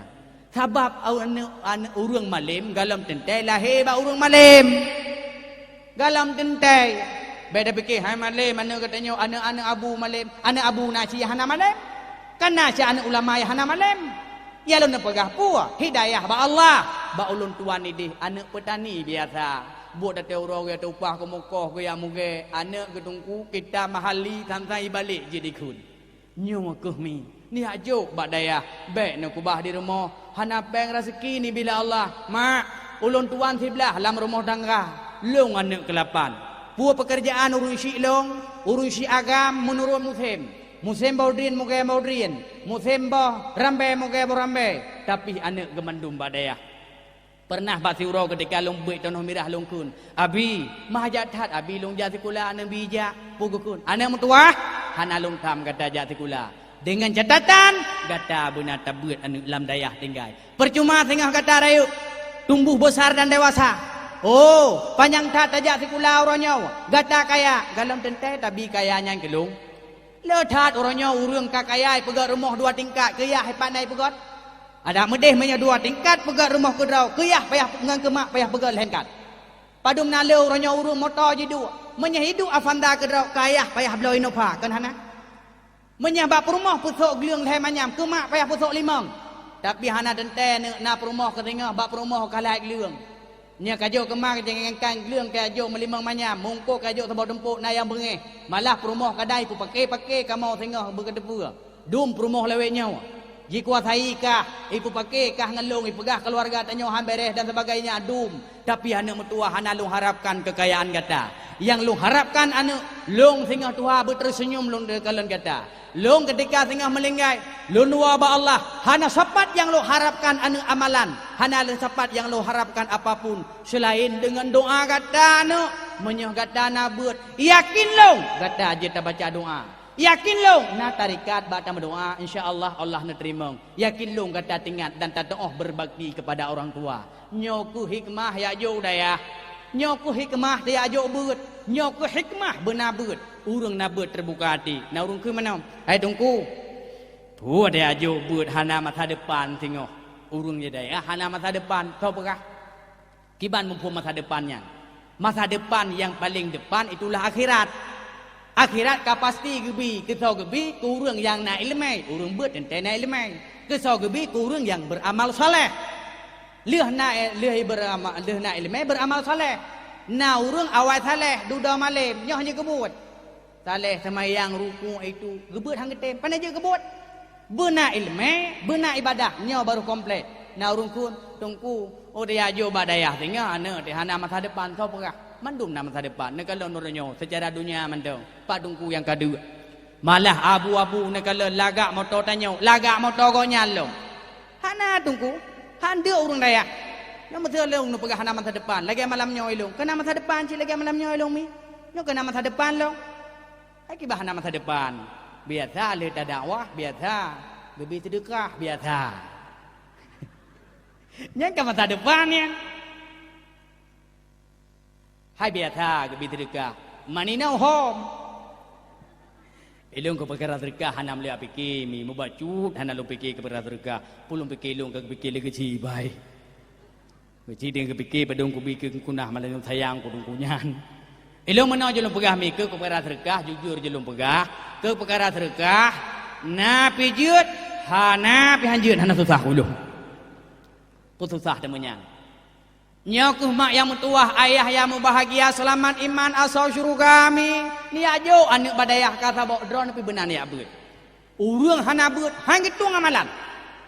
Sabab aneuëk, aneuëk ureuëng malém, gohlom teuntée lahé bak ureuëng malém. Gohlom teuntée. Bék tapike, hai malém, aneuëk geutanyoe, aneuëk-aneuëk abu malém, aneuëk abu na cit hana malém. Kan na cit aneuëk ulama nyang hana malém. Ya lôn neupeugah peue? Hidayah bak Allah. Bak ulôn tuan idéh, aneuëk peutani biasa. Buet até uroe geujak upah keu mukoh geujak mugée, aneuëk geuteungku, kita mahali than-than ibalek jih dikheun. Nyoe keuh mi, neujak jok bak dayah, bék neukeubah di rumoh, hana péng raseuki neubri lé Allah. Mak, ulôn tuan siblaih lam rumoh tangga, lôn aneuëk keulapan. Peue peukeurjaan ureuëng chik lôn, ureuëng chik agam meunurot musém. Musém boh drien mugée boh drien, musém boh rambée mugée boh rambée, tapi aneuëk geumandum bak dayah. Peureunah bak siuroe keutika lôn beuet tanoh mirah lôn kheun, "Abi, meuhajat that Abi lôn jak sikula aneuëk Bi jak." Peue geukheun, "Aneuëk meutuwah, hana lôn tham gata jak sikula. Deungon catatan, gata beuna tabeuet aneuëk lam dayah tinggai. Peucuma singoh gata rayeuk, tumbuh besar dan dewasa. Oh, panyang that tajak sikula uroe nyoe, gata kaya, gohlom teuntée tabi kaya nyan keu lôn." Le that uroe nyoe ureuëng ka kaya ipeugét rumoh dua tingkat, keu yah ipat na ipeugét. Adak meudeh meunyoe dua tingkat peugét rumoh keudroe, keu yah payah ngon keu mak payah peugét lhée tingkat. Padum na le uroe nyoe ureuëng moto jiduek, meunyoe hiduek Avanza keudroe, keu yah payah bloe Innova, kon hana? Meunyoe bak peurumoh peusok gleueng lhée manyam, keu mak payah peusok limong. Tapi hana teuntée na peurumoh keu singoh bak peurumoh ka lhée gleueng. Nyoe ka jok keu ma, ka jingangkat gleueng ka jok meulimong manyam, mungkot ka jok saboh tumpok na nyang beungéh. Malah peurumoh kadang ipeupaké-paké kamoe singoh beukeuteupeue. Dum peurumoh lawét nyoe. Jikuasai kah, ipeupaké kah ngon lôn, ipeugah keuluwarga tanyoe han béréh dan sebagainya, dum. Tapi aneuëk meutuwah hana lôn harapkan keukayaan gata. Nyang lôn harapkan aneuëk, lôn singoh tuha beuteureusenyum lôn dikalon gata. Lôn keutika singoh meulinggai, lôn dua bak Allah, hana sapat nyang lôn harapkan aneuëk amalan, hana lôn sapat nyang lôn harapkan apapun seulaén deungon doá gata aneuëk. Meunyoe gata na beuet, yakin lôn gata jeuet tabaca doá. Yakin lôn na tarekat bak tameudoá, insya Allah, Allah neuteurimong. Yakin lôn gata teuingat dan tateuôh beubakti keupada ureuëng tuwa. Nyoe keuh hikmah jak jok dayah. Nyoe keuh hikmah tajak jok beuet. Nyoe keuh hikmah beuna beuet. Ureuëng na beuet teubuka até. Na ureuëng kheun meunan, "Hai Teungku, peue tajak jok beuet hana masa depan singoh?" Ureuëng di dayah hana masa depan, soe peugah? Kiban muphom masa depan nyan? Masa depan nyang paleng depan itulah akhirat. Akhirat ka pasti geubi, keu soe geubi? Keu ureuëng nyang na iéleumé, ureuëng beuet teuntée na iéleumé. Keu soe geubi? Keu ureuëng nyang beuramal saleh. Lheueh na, lheueh beurama-, lheueh na iéleumé beuramal saleh. Na ureuëng awai saleh, dudoe malem, nyoe hana geubuet. Saleh seumayang, rukuk, itu, geubeuet han geutem. Pane jeuet geubuet? Beuna iéleumé, beuna iébadah, nyoe barô komplek. Na ureuëng kheun, "Teungku, oh, tajak jok bak dayah singoh aneuëk teuh hana masa depan, soe peugah?" Mandum na masa depan, neukalon uroe nyoe seucara donya mantong. Pat Teungku nyang ka deuek? Malah abu-abu neukalon lagak moto tanyoe, lagak moto gobnyan lom. Hana Teungku, han deuek ureuëng dayah. Nyoe meuseu lôn neupeugah hana masa depan, lagée malam nyoe ilôn. Keu na masa depan cit lagée malam nyoe ilôn mi. Nyoe keu na masa depan lôn. Hai kiban hana masa depan. Biasa lheueh tadakwah, biasa. Geubi seudeukah, biasa. Nyan ka masa depan nyan. Hai biasa geubi seudeukah. Mani na hom. Ilôn keu peukara seudeukah hana meuleuak pike, mi mubacut hana lôn pike keu peukara seudeukah. Peue lôn pike ilôn ka geupike lé keuchik bai. Keuchik deungon geupike padum kubi keu kunah malah lôn sayang keu dungku nyan. Ilôn meunoe jeuet lôn peugah mi keu peukara seudeukah, jujur jeuet lôn peugah, keu peukara seudeukah, na pi jeuet, hana pi han jeuet, hana susah ulôn. Peue susah teuma nyan? Nyoe keuh mak nyang meutuwah, ayah nyang mubahgia, seulamat iman asoe syeuruga mi. Neujak jok aneuëk bak dayah ka saboh droe pih beuna neujak beuet. Ureuëng hana beuet, han geutueng amalan.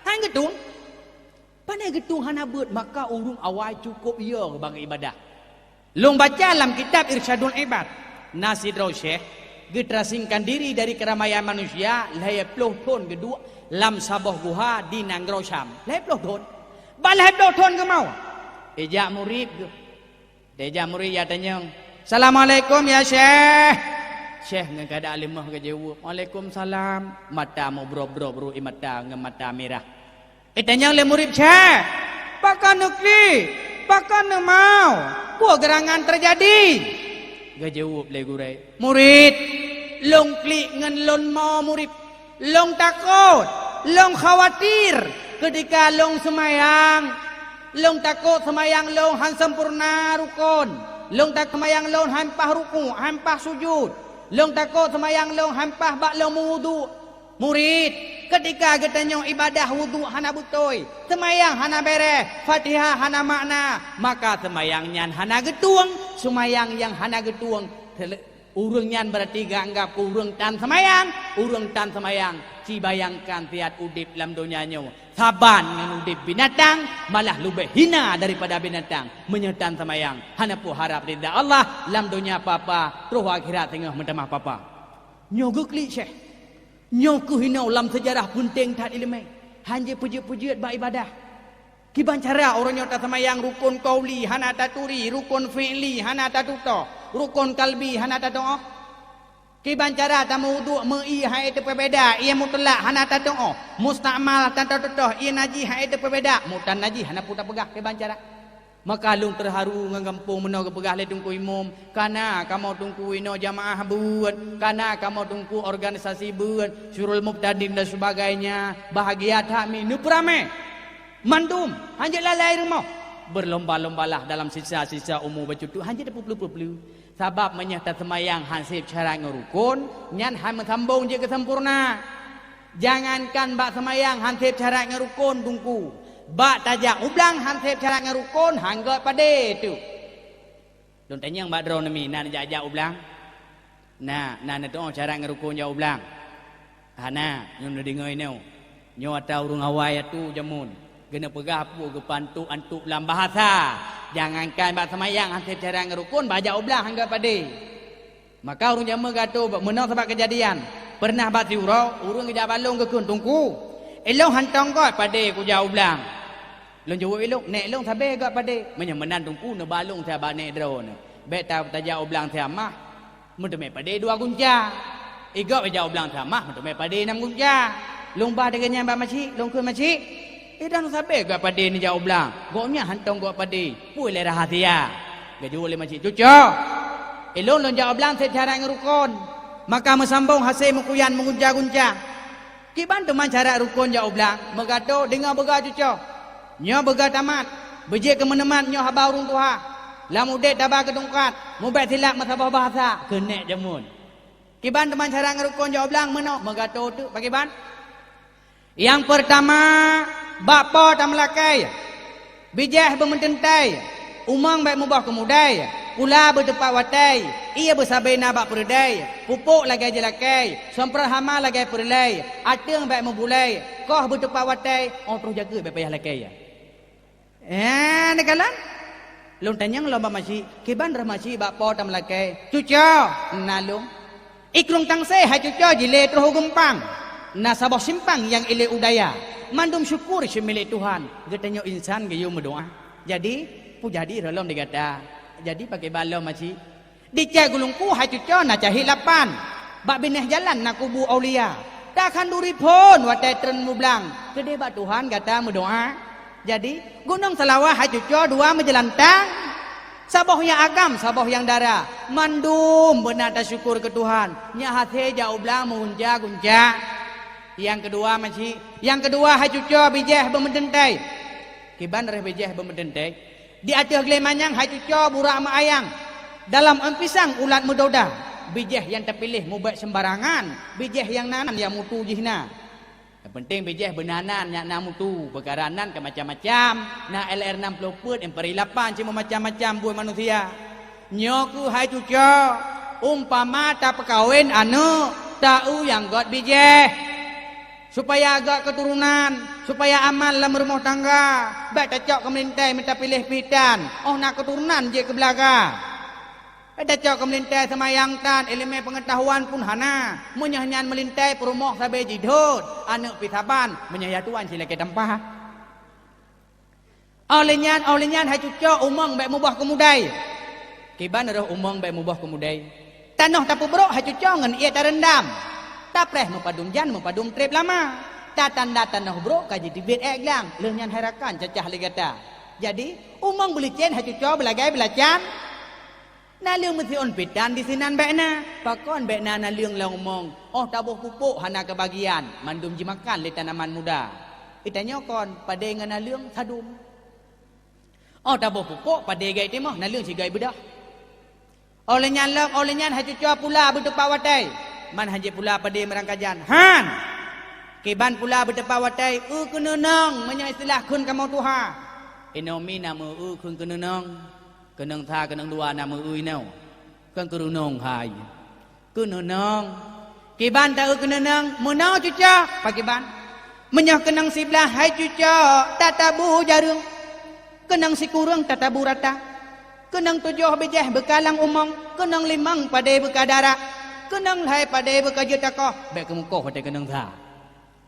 Han geutueng. Pane geutueng hana beuet, maka ureuëng awai cukôp yo bak iébadah. Lôn baca lam kitab Irsyadul Ibad, na sidroe syekh geuterasingkan diri dari keuramaian manusia lhée ploh thon geuduek lam saboh guha di nanggroe Syam. Lhée ploh thon. Ban lhée ploh thon geumoe, ijak murit geuh. Dijak murit jak tanyong, "Assalamualaikum ya Syekh." Syekh ngon keuadaan leumoh geujaweueb, "Waalaikumsalam." Mata meubrôb-brôb, ruek ie mata ngon mata mirah. Itanyong lé murit, "Syekh, pakon neuklik? Pakon neumau? Peue geurangan teujadi?" Geujaweueb lé gurée, "Murit, lôn klik ngon lôn mau, murit. Lôn takot, lôn khawatir keutika lôn seumayang. Lôn takot seumayang lôn hán sempurna rukon. Lôn takot seumayang lôn hán paih ruku', hán paih sujud. Lôn takot seumayang lôn hán paih bak lôn meuwudhu." Murit, keutika geutanyoe ibadah wudhu hana beutôi, seumayang hana béreh, Fatihah hana makna, maka seumayang nyan hana geutueng. Seumayang nyang hana geutueng, ureuëng nyan beurati geuanggab keu ureuëng tan seumayang. Ureuëng tan seumayang, ci bayangkan siat udeb lam donya nyoe saban ngon udeb binatang, malah leubeh hina daripada binatang. Meunyoe tan seumayang, hana peue harab ridha Allah lam donya papa, troh akhirat singoh meutamah papa. Nyoe geuklik, Syekh. Nyoe keuh inoe lam seujarah peunteng that iéleumé, hán jipeujeuet-peujeuet bak ibadah. Kiban cara ureuëng nyoe taseumayang rukon qauli hana taturi, rukon fi'li hana tatutoh, rukon qalbi hana tatu'oh? Kiban cara tameuwudhu meu-ie hai teupeubeda, ie mutlak hana tatu'oh, mustakmal tan tatutoh, ie najih hai teupeubeda, mutan najih hana peue tapeugah? Kiban cara? Maka lôn teuharu ngon gampông meunoe geupeugah lé Teungku Imum, "Kana kamoe Teungku inoe jamaah beuet, kana kamoe Teungku organisasi beuet, Syurul Mubtadin dan sebagainya, bahagia that mi neupeuramé. Mandum, hán jeuet lalai rumoh. Beurlomba-lombalah dalam sisa-sisa umu bacut tu, hán jeuet peuplu-peuplu. Sabab meunyoe taseumayang hán sép syarat ngon rukon, nyan hán meusambong jeuet keu sempurna." Jangankan bak seumayang hán sép syarat ngon rukon, Teungku, bak tajak u blang hán sép syarat ngon rukon, hán göt padé teuk. Lôn tanyong bak droeneuh mi, na neujak-jak u blang? Na, na neuteu'oh syarat ngon rukon jak u blang? Hana, nyoe neudeungoe inoe. Nyoe ata ureuëng awai atu jameun. Geuneuk peugah peue geupantuk antuk lam bahasa. Jangankan bak seumayang hán sép syarat ngon rukon, bak jak u blang hán göt padé. Maka ureuëng jameun geuatoe meunoe sabab keujadian. Peureunah bak siuroe, ureuëng geujak bak lôn geukheun, "Teungku, ilôn hántom göt padé kujak u blang." Lôn jaweueb ilôn, "Nék lôn sabé göt padé." "Meunyoe meunan Teungku, neuba lôn siat bak nék droeneuh. Bék ta-, tajak u blang siat mah, meuteumé padé dua gunca. Igöt ijak u blang siat mah, meuteumé padé nam gunca." Lôn ba lagée nyan bak masyik, lôn kheun, "Masyik, idang sabé göt padé neujak u blang. Gobnyan hántom göt padé. Peue lé rahasia?" Geujaweueb lé masyik, "Cucoe, ilôn lôn jak u blang sép syarat ngon rukon, maka meusambong hase meukuyan meugunca-gunca. Kiban teuma syarat rukon jak u blang?" Meugato deungoe beugah cucoe. Nyoe beugah tamat, beujeuet keu meuneumat nyoe haba ureuëng tuha. Lam udeb taba keu tungkat, mubék silap meusaboh bahasa keu nék jameun. Kiban teuma syarat ngon rukon jak u blang meunoe, meugato teuk pakriban? Nyang peurtama, bak po tameulakée, bijéh beumeuteuntée, umong bék muboh keumudée, pula beuteupat watée, ie beusabé na bak peureudée, pupuk lagée jeulakée, sumprot hama lagée peureulée, ateueng bék meubulée, koh beuteupat watée, óh troh jakeuet bék payah lakée. Eh, neukalon? Lôn tanyong lom bak masyik, "Kiban roh masyik bak po tameulakée?" "Cucoe, na lôn. Ikrong Tangse hai cucoe jilé troh u Geumpang. Na saboh simpang nyang ilé u daya. Mandum syukur seumilék Tuhan, geutanyoe insan geuyue meudoá. Jadi, peue jadi roh lom di gata?" "Jadi pakriban lom masyik?" "Di Cai Gulungku hai cucoe na cahit lapan. Bak binéh jalan na kubu aulia. Takhanduri phon watée treun mublang. Keudeh bak Tuhan gata meudoá. Jadi, Gunong Seulawah hai cucoe dua meujeulantang. Saboh nyang agam, saboh nyang dara. Mandum beuna tasyukur keu Tuhan. Nyak hase jak u blang meugunca-gunca." Nyang keudua masyik, nyang keudua hai cucoe bijéh beumeuteuntée. "Kiban roh bijéh beumeuteuntée?" "Di ateueh glé manyang hai cucoe burak meuayang, dalam ôn pisang ulat meudoda. Bijéh nyang tapiléh mubék seumbarangan, bijéh nyang na nan nyang mutu jih na. Nyang peunteng bijéh beuna nan nyak na mutu, peukara nan ka macam-macam, na L R enam puluh peuet, M P R I lapan, cit meumacam-macam buet manusia. Nyoe keuh hai cucoe, umpama tapeukawen aneuëk, ta-eu nyang göt bijéh. Supaya göt keuturonan, supaya aman lam rumoh tangga, bék tacok keu meulintée meutapiléh pih tan, óh na keuturonan jeuet keu beulaga. Bék tacok keu meulintée seumayang tan, iéleumé peungeutahuan pun hana. Meunyoe nyan meulintée peurumoh sabé jidhôt, aneuëk pih saban, meunyoe yah tuan cilakée tampah. Óh lheueh nyan, óh lheueh nyan hai cucoe umong bék muboh keumudée. Kiban roh umong bék muboh keumudée? Tanoh tapeubrok hai cuco ngon ié tareundam. Tapreh meupadum jan meupadum treb lama. Tatanda tanoh brok ka jiteubiet ék glang, lheueh nyan hai rakan cacah lé gata. Jadi, umong beulicén hai cuco beulagai beulacan. Naleueng meusiôn pitan disinan bék na. Pakon bék na naleueng lam umong? Óh taboh pupôk hana keubagian, mandum jimakan lé tanaman muda. Geutanyoe kon padé ngon naleueng sadum. Óh taboh pupôk padé gét timoh, naleueng sigoe beudôh. Óh lheueh nyan lom, óh lheueh nyan hai cuco pula beuteupat watée. Man hanjeuet pula padé meurangkajan. Han! Kiban pula beuteupat watée, eu keuneunong meunyoe istilah kheun kamoe tuha. Inoe mi na meu-eu kheun keuneunong. Keunong sa keunong dua na meu-eu inoe. Kon keuneunong hai. Keuneunong. Kiban ta-eu keuneunong, meunoe cuco, pakiban. Meunyoe keunong siblaih hai cuco, tatabu jareueng. Keunong sikureueng tatabu rata. Keunong tujoh bijéh beukalang umong, keunong limong padé beuka dara. Keunong lhée padé beuka jeuet takoh, bék keumeukoh watée keunong sa.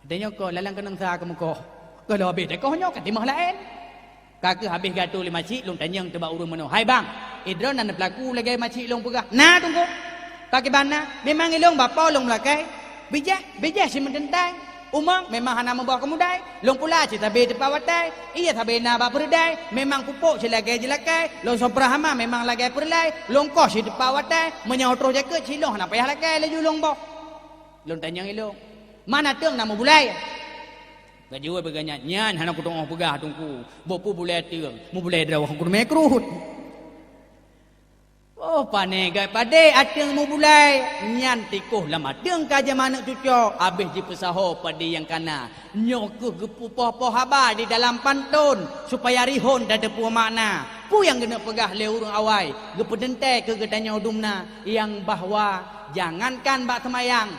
Tanyoe kon lalang keunong sa keumeukoh. Goh lom habéh takoh nyoe ka timah laén. Ka keuh habéh gatoe lé macik lôn tanyong teubak ureuëng meunoe, "Hai bang, idroe na neupeulaku lagée macik lôn peugah?" "Na, Teungku." "Pakiban na?" "Memang ilôn bapo lôn meulakée. Bijéh, bijéh simeuteuntée. Umong memang hana meuboh keumudai. Lôn pula cit sabe teupat watée. Ié sabe na bak peureudai. Memang pupôk cit lagée jilakée. Lôn soprah hama memang lagée peureulée. Lôn koh cit teupat watée. Meunyoe troh jakeuet cit lôn hana payah lakée laju lôn boh." Lôn tanyong ilôn, "Mana teueng na meubulai?" Ka jaweueb geuh nyan, "Nyan hana kutuoh peugah, Teungku. Boh peue bulai teueng, meubulai droe hana kuteumé krot." Oh, pane gét padé ateueng meubulai, nyan tikoh lam ateueng ka jeuet manök cuco, habéh jipeusaho padé nyang kana. Nyoe keuh geupeupoh-poh haba di dalam pantôn, supaya rihon tateupeue makna. Peue nyang geuneuk peugah lé ureuëng awai, geupeuteuntée keu geutanyoe dumna, nyang bahwa jangankan bak seumayang,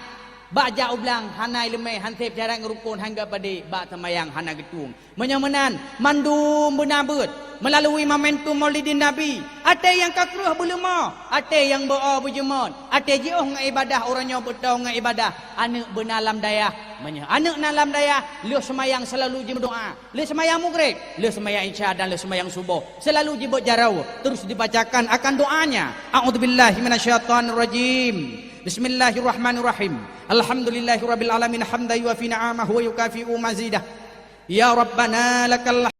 bak jak u blang hana ileumé, han sép syarat ngon rukon, han gét padé, bak seumayang hana geutueng. Meunyoe meunan, mandum beuna beuet, meulalui momentum Maulidin Nabi, até nyang ka kreueh beuleumo, até nyang beu-o beujeumot, até jiôh ngon ibadah, uroe nyoe beutôi ngon ibadah, aneuëk beuna lam dayah. Meunyoe aneuëk na lam dayah, lheueh seumayang seulalu jimeudoá, lheueh seumayang mugreb, lheueh seumayang isya dan lheueh seumayang suboh, seulalu jibeuet jaroe, terus dibacakan akan doanya, "A'udzubillahi minasyaitonirrajim. Bismillahirrahmanirrahim. Alhamdulillahirabbil alamin hamdan yuwafi ni'amahu wa yukafi'u mazidah. Ya Rabbana lakal